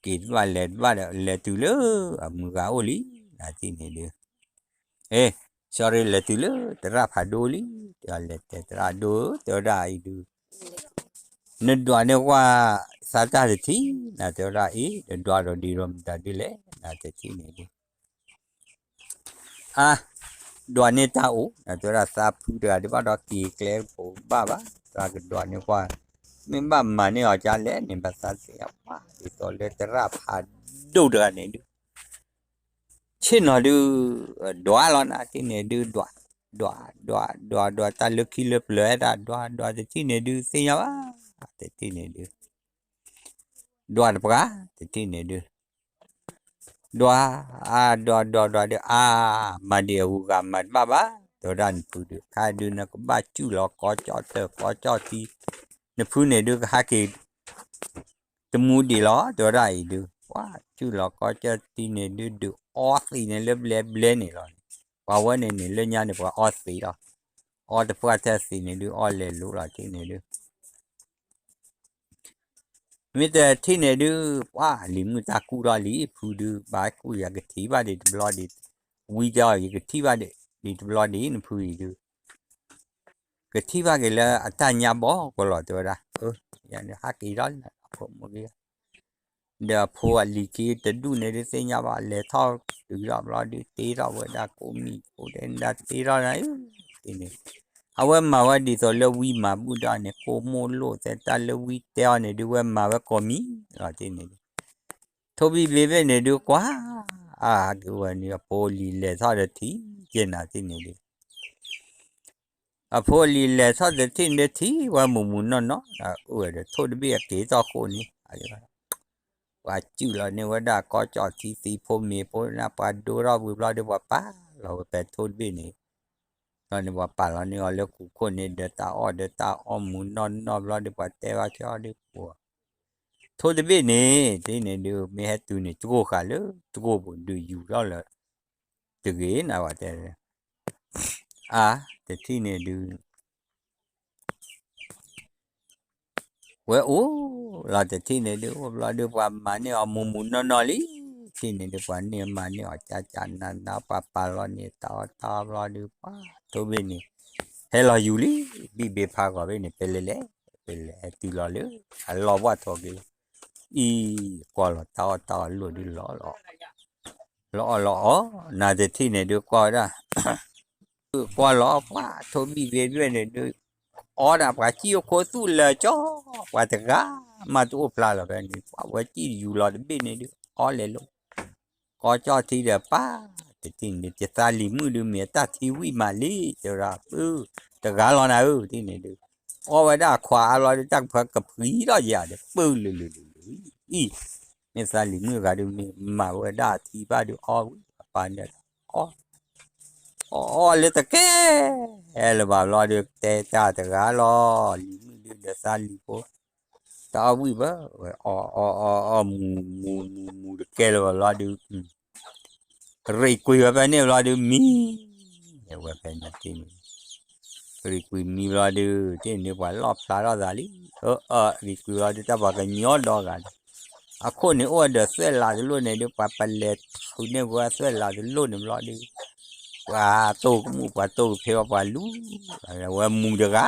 က့ၤတဘၣ်လဲၤတဘၣ်ဒီး လဲၤတုၤလၢအမုၢ်ဂၤအိၣ်လံ, နထံၣ်န့ၣ်ဒုး အ့ sorry လဲၤတုၤလၢသရၣ်ဖးဒိၣ်လံ, တဲလဲၤတဲသရၣ်ဒိၣ်ဧၢ တဲဝဲဒၣ်အံၤဒုး နဒွးန့ၢ်ကွၢ်သးတၢ်တထံၣ် နတဲဝဲဒၣ်အံၤ နဒွးဒီးဒ်ဒီးမတၤဒ်လဲၣ် နတထံၣ်န့ၣ်ဒုး အါ ဒွးန့ၢ်တၢ်အိၣ် နတဲဝဲဒၣ်သးဖုတဂၤဒုးဘၣ်ဒီးက့ၤကျဲကပိာ်ဘၣ်ဘၣ် သးကဒွးန့ၢ်ကွၢ် မ့ၢ်ဘၣ်မၤန့ၢ်အီၤကလဲၣ်န့ၣ် ဘၣ်သးသ့ၣ်ညါပှၤ ဒ်သိးလၢသရၣ်ဖးဒိၣ်တဂၤန့ၣ်ဒုး ဆ့ၣ်နီၤဒုး ဒွးလီၤနၤတထံၣ်န့ၣ်ဒုး ဒွး ဒွး ဒွး ဒွး ဒွး တၢ်လၢခံလၢပျၢၤဝဲဒၣ် ဒွး ဒွး တထံၣ်န့ၣ်ဒုး သ့ၣ်ညါဘၣ် တထံၣ်န့ၣ်ဒုး ဒွးတပှၢ် တထံၣ်န့ၣ်ဒုး ဒွး အါ ဒွး ဒွး ဒွးဒုး အါ မၤဒံးအဂုၤအဂၤမၤတဘၣ်ဘၣ် တဲဝဲဒၣ်နဖုဒုး ခါဒုးနကဘၣ်စူၣ်လီၤကီကၠီၣ်တၢၢ်ကီကၠီၣ်ထံ နဖုန့ၣ်ဒုးကဟဲက့ၤ တမူဒံးလီၤ တဲဝဲဒၣ်အံၤဒုး ပှၤစူၣ်လီၤကီကၠီၣ်ထံန့ၣ်ဒုး ဒုးအီသံးန့ၣ်လၢဘျဲဘျဲန့ၣ်လီၤ. ပှၤဝဲန့ၣ်န့ၣ် လၢညါန့ၣ် ပှၤအီသံးလီၤ. အီတပှၢ်ထဲသံးန့ၣ်ဒုး အီလဲၤလိၤလီၤ တထံၣ်န့ၣ်ဒုး မ့ၢ်တထံၣ်န့ၣ်ဒုး ပှၤလံၤမုၣ်တၢ်ကူၣ်ထီၣ်လံ ဖုဒုး ဘၣ်ကူၣ်ယကထံၣ်ဘၣ်ဒံးတဘျီဒံး ဝံတဲအီၤ ယကထံၣ်ဘၣ်ဒံးတဘျီဒံး နဖုအံၤဒုး ကထံၣ်ဘၣ်က့ၤလၢအတၢ်ညါဘီကီးလီၤ တဲဝဲဒၣ် ဟးက့ၤထီၣ်လံ အဖိမုၣ်က့ၤ ဒီးအဖိအလံၤက့ၤတဒူၣ်န့ၣ်ဒုးသ့ၣ်ညါဘၣ် လဲၤထီၣ်တုၤထီၣ်ဘျီဒုး တ့ထီၣ်ဝဲဒၣ်ကိးမံၤ ကိးတဲဒၣ်တ့ထီၣ်နၤဧၢ တထံၣ်န့ၣ် အဝဲမၤဝဲဒ်သိးလၢဝံမၤဘူၣ်ဒီးန့ၣ် ကိးမိၢ်လိၣ်သဲတၢ်လၢဝံတဲအီၤန့ၣ်ဒုး ဝဲမၤဝဲကိးမံၤလီၤ တထံၣ်န့ၣ်ဒုး ထိၣ်ဘံၣ်ဘ့ဘ့ၣ်န့ၣ်ဒုးကွၢ် အါ က့ၤဝဲန့ၣ် အဖိအလံၤလဲၤထီၣ်ဒီးထံၣ်က့ၤနၤ တထံၣ်န့ၣ်ဒုး အဖိအလံၤလဲၤထီၣ်တထံၣ်န့ၣ်ဒုးထံၣ်ဝဲမူးမူးနီၢ်နီၢ် အိၣ်ဝဲဒီးထိၣ်တဘ့ၣ်အက့ၤထီၣ်ဃိန့ၣ် ပှၤစူၣ်လီၤန့ၢ်ဝဲဒၣ်ကီၢ်ကၠီၣ်ထံသံဖိမ့ၤဖိန့ၣ် ပှၤဒိထီၣ်ဝံၤဘျီဒုး ပှၤပာ်လီၤဝဲဖဲထိၣ်တဘ့ၣ်န့ၣ် လီၤန့ၣ် ပှၤပာ်လီၤန့ၢ်အီၤလၢကူခိၣ်န့ၣ် ဒီးတၢ်အီၣ်ဒီးတၢ်အီၣ်မူးနီၢ်နီၢ်ဘျီဒုး ပှၤတဲဘၣ်က့ၤအီၤဒုး ထိၣ်တဘ့ၣ်န့ၣ် တထံၣ်န့ၣ်ဒုး မ့ၢ်ဟဲတုၤန့ၣ် တကိၢ်ဃာ်လၢတကိၢ်ပူၤဒုးယူၤထီၣ်လၢ တဂ့ၤနၤဝဲတဲ အါ တထံၣ်န့ၣ်ဒုး ဝဲအိၣ်လီၤတထံၣ်န့ၣ်ဒုး အိၣ်ဘျီဒုး ပှၤမၤန့ၢ်အီၤမူးမူးနီၢ်နီၢ်လံ တထံၣ်န့ၣ်ဒုး ပှၤန့ၢ်မၤန့ၢ်အီၤကၠးကၠးနးနး ပှၤပာ်လီၤန့ၢ်တၢ်အီၣ်တၢ်အီဘျီဒုး ပှၤထိၣ်ဘ့ၣ်န့ၣ် ဟဲလီၤယူၤလံ ဘံၣ်ဘ့ဖးဂီၤဘ့ၣ်န့ၣ် ဖဲလဲၣ်လဲၣ် ဖဲလဲၣ်ဟဲတုၤလီၤလၢ အလီၢ်ဘၣ်ထီၣ်က့ၤလီၤ အံၤ ကွၢ်လီၤတၢ်အီၣ်တၢ်အီလိၣ်ဒုးလီၤလီၤ လီၤအီၣ်လီၤအီ နၤတထံၣ်န့ၣ်ဒုးကွၢ်ဝဲဒၣ် ကွၢ်လီၤပှၤထိၣ်ဘံၣ်ဘ့ဘ့ၣ်န့ၣ်ဒုး အီဒၣ်ပှၤစံၣ်အိၣ်ခိးသူၣ်လၢာ်ကၠီ ပှၤတဂၤမးတအိၣ်ဖျါလီၤဖဲန့ၣ် ပှၤဝဲစံၣ်ယူၤလီၤတဘ့ၣ်န့ၣ်ဒုး အီလဲၤလိၤ ကီၢ်ကၠီၣ်ထံဒီးပၢ် တထံၣ်န့ၣ်ဒုး ယသးလံၤမုၣ်ဒုးမ့ၢ်အတၢ်ထံဝံၣ်မးလံ တဲဝဲဒၣ် ပုၢ် တဂၤလီၤနၤဧၢ တထံၣ်န့ၣ်ဒုး အီဝဲဒၣ်အခွးအါဘျီဒုး တၢ်ကဖၢကဖှံထီၣ်ယၤဒီး ပုၢ်လၢလၢလၢလၢ အံၤ မ့ၢ်သးလံၤမုၣ်တဂၤဒုးမ့ၢ်မၤဝဲဒၣ်အထံဘၣ်ဒုးအီဝံၤ အပၢ်န့ၣ်အီ အီအီလၢတကဲလၢၤဘၣ်ဘျီဒုး တဲတၢ်တဂၤလီၤ လံၤမုၣ်ဒုးဒီးသးလံၤဖိ တၢ်အီၣ်ဝံၤဘၣ် ဝဲအီအီအီအီမူးမူးမူးမူးတကဲလၢၤဘၣ်ဘျီဒုး ရံးကွံာ်ဝဲဖဲန့ၣ်ဘျီဒုးမံ ဝဲဖဲန့ၣ်တထံၣ်န့ၣ် ရံးကွံာ်မံဘျီဒုး တထံၣ်န့ၣ်ပှၤလီၣ်ဖျါထီၣ်သးလံ အၢ အၢ ရံးကွံာ်ဘျီဒုး တၢ်ပှၤကညီဒီဂၤန့ၣ် အခိၣ်န့ၣ်အိၣ်ဝဲဒီးသွဲၣ်လးတလိၣ်န့ၣ်ဒုး ပှၤပလဲၤထုးန့ၢ်ဝဲသွဲၣ်လးတလိၣ်န့ၣ်ဘျီဒုး ပှၤတိၢ်ကမူၣ် ပှၤတိၢ်ကဖဲဝဲ ပှၤလူၤ ဝဲမူးတဂၤ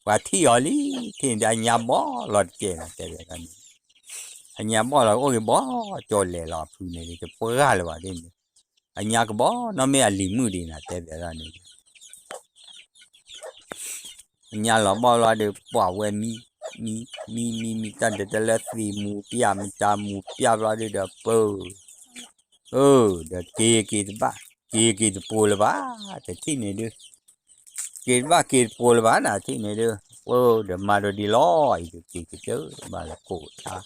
ပှၤထံၣ်အီၤလံ ထံၣ်န့ၣ်ဒုး အညါဘီလီၤတကဲလီၤ တဲဝဲဒၣ်န့ၣ် အညါဘီလီၤ အိၣ်က့ၤဘီ ကၠီလဲၤလီၤ အဖုန့ၣ်ဒုး တပှၢ်လၢၤဘၣ်ဒ်န့ၣ် အညါကဘီနီၢ်မ့ၢ်အလံၤမုၣ်ဒံးနၤ တဲဘၣ်ဒၣ်န့ၣ် အညါလီၤဘီၣ်လီၤဒီး ပှၤဝဲမံ မံ မံ မံ မံ တၢ်ဒ်တၢ်လၢသံးမူၤပျၢ် မတၤမူၤပျၢ်ဘျီဒုဒီး ပၢ အၢ ဒီးက့ၤက့ၤတဘၣ် က့ၤက့ၤတပိာ်လၢၤဘၣ် တထံၣ်န့ၣ်ဒု က့ၤတဘၣ်က့ၤတပိာ်လၢၤဘၣ်နၤ တထံၣ်န့ၣ်ဒု ပၢ ဒီးမၤဒီးဒ်လီၤ အံၤဒုးက့ၤက့ၤတဘၣ်လၢကိးတၢ်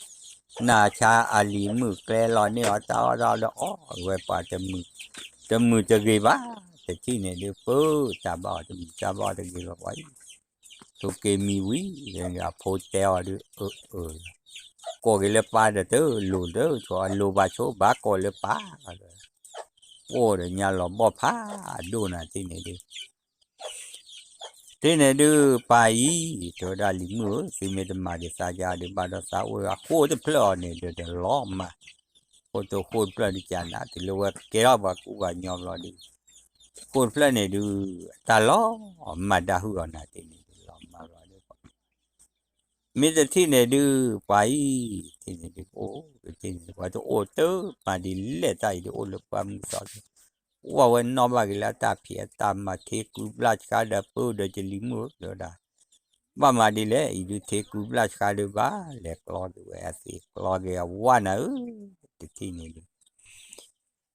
နၤဆါအလံၤမုၣ်ကျဲလီၤန့ၢ်အီၤတၢ်အီၣ်တၢ်အီဒီးအီၣ်ဝဲပှၤ တမုာ်တဂ့ၤဘၣ် တထံၣ်န့ၣ်ဒု ပၢ တၢ်ဘၣ်အီၤတမုာ်တၢ်ဘၣ်အီၤတဂ့ၤဘၣ်ပှၤအံၤ ဆိးက့ၤမံဝံၤ အဖိတဲအီၤဒု အၢ အၢ ကိးက့ၤလၢပၢ်ဒီးတလိၤတဆိ အလိၤဘၣ်ဆိဘၣ်ကိးလၢပၢ် အိၣ်ဒီးညါလီၤဘီၣ်ဖးဒိၣ်နၤ တထံၣ်န့ၣ်ဒု တထံၣ်န့ၣ်ဒု ပၢ်အံၤ တဲဝဲဒၣ်လံၤမုၣ်ဧၢ သုမ့ၢ်တမၤဒံးသးယၤဒုးဘၣ်ဒီးသးအိၣ်အဃိတဖျၢၣ်အီၤန့ၣ်ဒီးတလီၤမၢ် ဃိတဃိတဖျၢၣ်ဒုကနၤ တုၤလၢဝဲကဲထီၣ်ပှၤကူပှၤကညီဘျီဒု ဃိတဖျၢၣ်န့ၣ်ဒု တၢ်လီၤမၢ်ဒၣ်ဟုၣ်အီၤနၤ တထံၣ်န့ၣ်ဒု လီၤမၢ်ဘျီဒု မ့ၢ်တထံၣ်န့ၣ်ဒု ပှၤအံၤ တထံၣ်န့ၣ်ဒု အိၣ် တထံၣ်န့ၣ် ပှၤတအိၣ်တမၤဒ်လဲၣ်တၢ်အံၤဒု အိၣ်လၢပှၢ်မုၢ်သီဒု ဝဲနီၣ်ဘၣ်က့ၤလၢအတၢ်ဖံးအတၢ်မၤ ထံကူဘျၣ်ဆှါဒီး ပၢဒီးကလံၤမုၣ်ဧၢ တဲဝဲဒၣ် ဘၣ်မၤဒ်လဲၣ် အံၤဒု ထံကူဘျၣ်ဆှါဒုဘၣ် လဲၤကျီက့ၤဝဲအသံး ကျီက့ၤအဝၣ်နၤဧၢ တထံၣ်န့ၣ်ဒု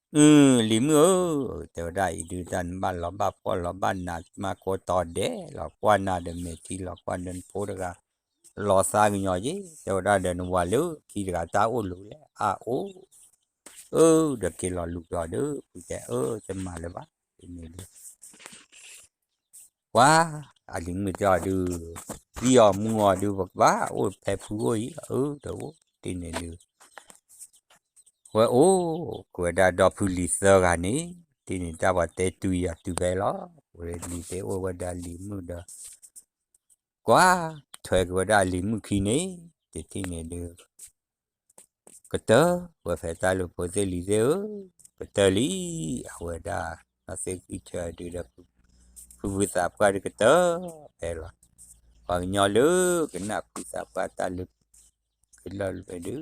အု လံၤမုၣ်ဧၢ တဲဝဲဒၣ်အံၤဒု တၢ်နဘၣ်လီၤဘၣ်ဖှီၣ်လီၤဘၣ်နး မၤကိးတီၤဒဲး လီၤကွၢ်နၤဒီးမဲာ်ထံ လီၤကွၢ်ဒီးနဖိတဂၤ လီၤသးကညီၤက့ၤ တဲဝဲဒၣ်ဒီးနဝၤလၢခံတဂၤတၢ်အိၣ်လူၤလဲၣ် အအိၣ် အၢ ဒီးက့ၤလီၤလူၤဒီးဒု ဖုတဲအၢ တမၤလၢၤဘၣ် တထံၣ်န့ၣ်ဒု ပှၤ အလံၤမုၣ်တဲအီၤဒု သံအီၤမူအီၤဒု ပကဘၣ်အိၣ်ဖဲဖုအိၣ်အံၤ အၢ ဒီးအိၣ် တထံၣ်န့ၣ်ဒု ဝဲအိၣ်က့ၤဝဲဒၣ်ဒီဖုလံၤသၢဂၤန့ၣ် တထံၣ်န့ၣ် တၢ်ပှၤတဲတုၤယၤတုၤဖဲလီၤ ဝဲလံၤသ့ၣ်အိၣ်ဝဲဒၣ်လံၤမုၣ်ဒီး ကွၢ်ထွဲက့ၤဝဲဒၣ်အလံၤမုၣ်ခံန့ၣ် တထံၣ်န့ၣ်ဒု ကတၢၢ်ဝဲဖဲတၢ်လၢဖိသ့ၣ်လံၤသ့ၣ်ဧၢ, ကတၢၢ်လံ, အဝဲဒၣ် နီၢ်သ့ၣ်ဃံဆၢဒုဒီး ဖုဖုသးပှၢ်ဒုကတၢၢ်ဖဲလီၤ. ပှၤကညီလၢကနၣ်ဖုသးပှၢ်တၢ်လၢ ကလၢာ်လၢဒု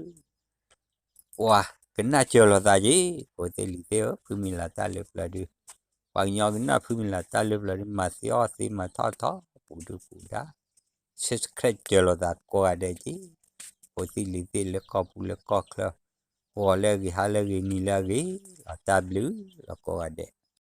ပှၤကနၣ်စၢၤလိာ်သးက့ၤ, ဖိသ့ၣ်လံၤသ့ၣ်ဧၢ, ဖုမံၤလၤတၢ်လၢပျၢၤဒု, ပှၤကညီကနၣ်ဖုမံၤလၤတၢ်လၢပျၢၤဒု မၤသ့အီၣ်သ့မၤထီၣ်ထီ ပူၤဒုပူၤဒါ subscribe စၢၤလိာ်သးကိးဂၤဒဲးက့ၤ, ဖိသ့ၣ်လံၤသ့ၣ်လၢကီၢ်ပူၤလၢကီၢ်ချၢ, ဂီၤလၢအဂ့ၤ ဟါလၢအဂ့ၤ နံၤလၢအဂ့ၤလီၤ. တၢ်ဘျုးလီၤကိးဂၤဒဲး.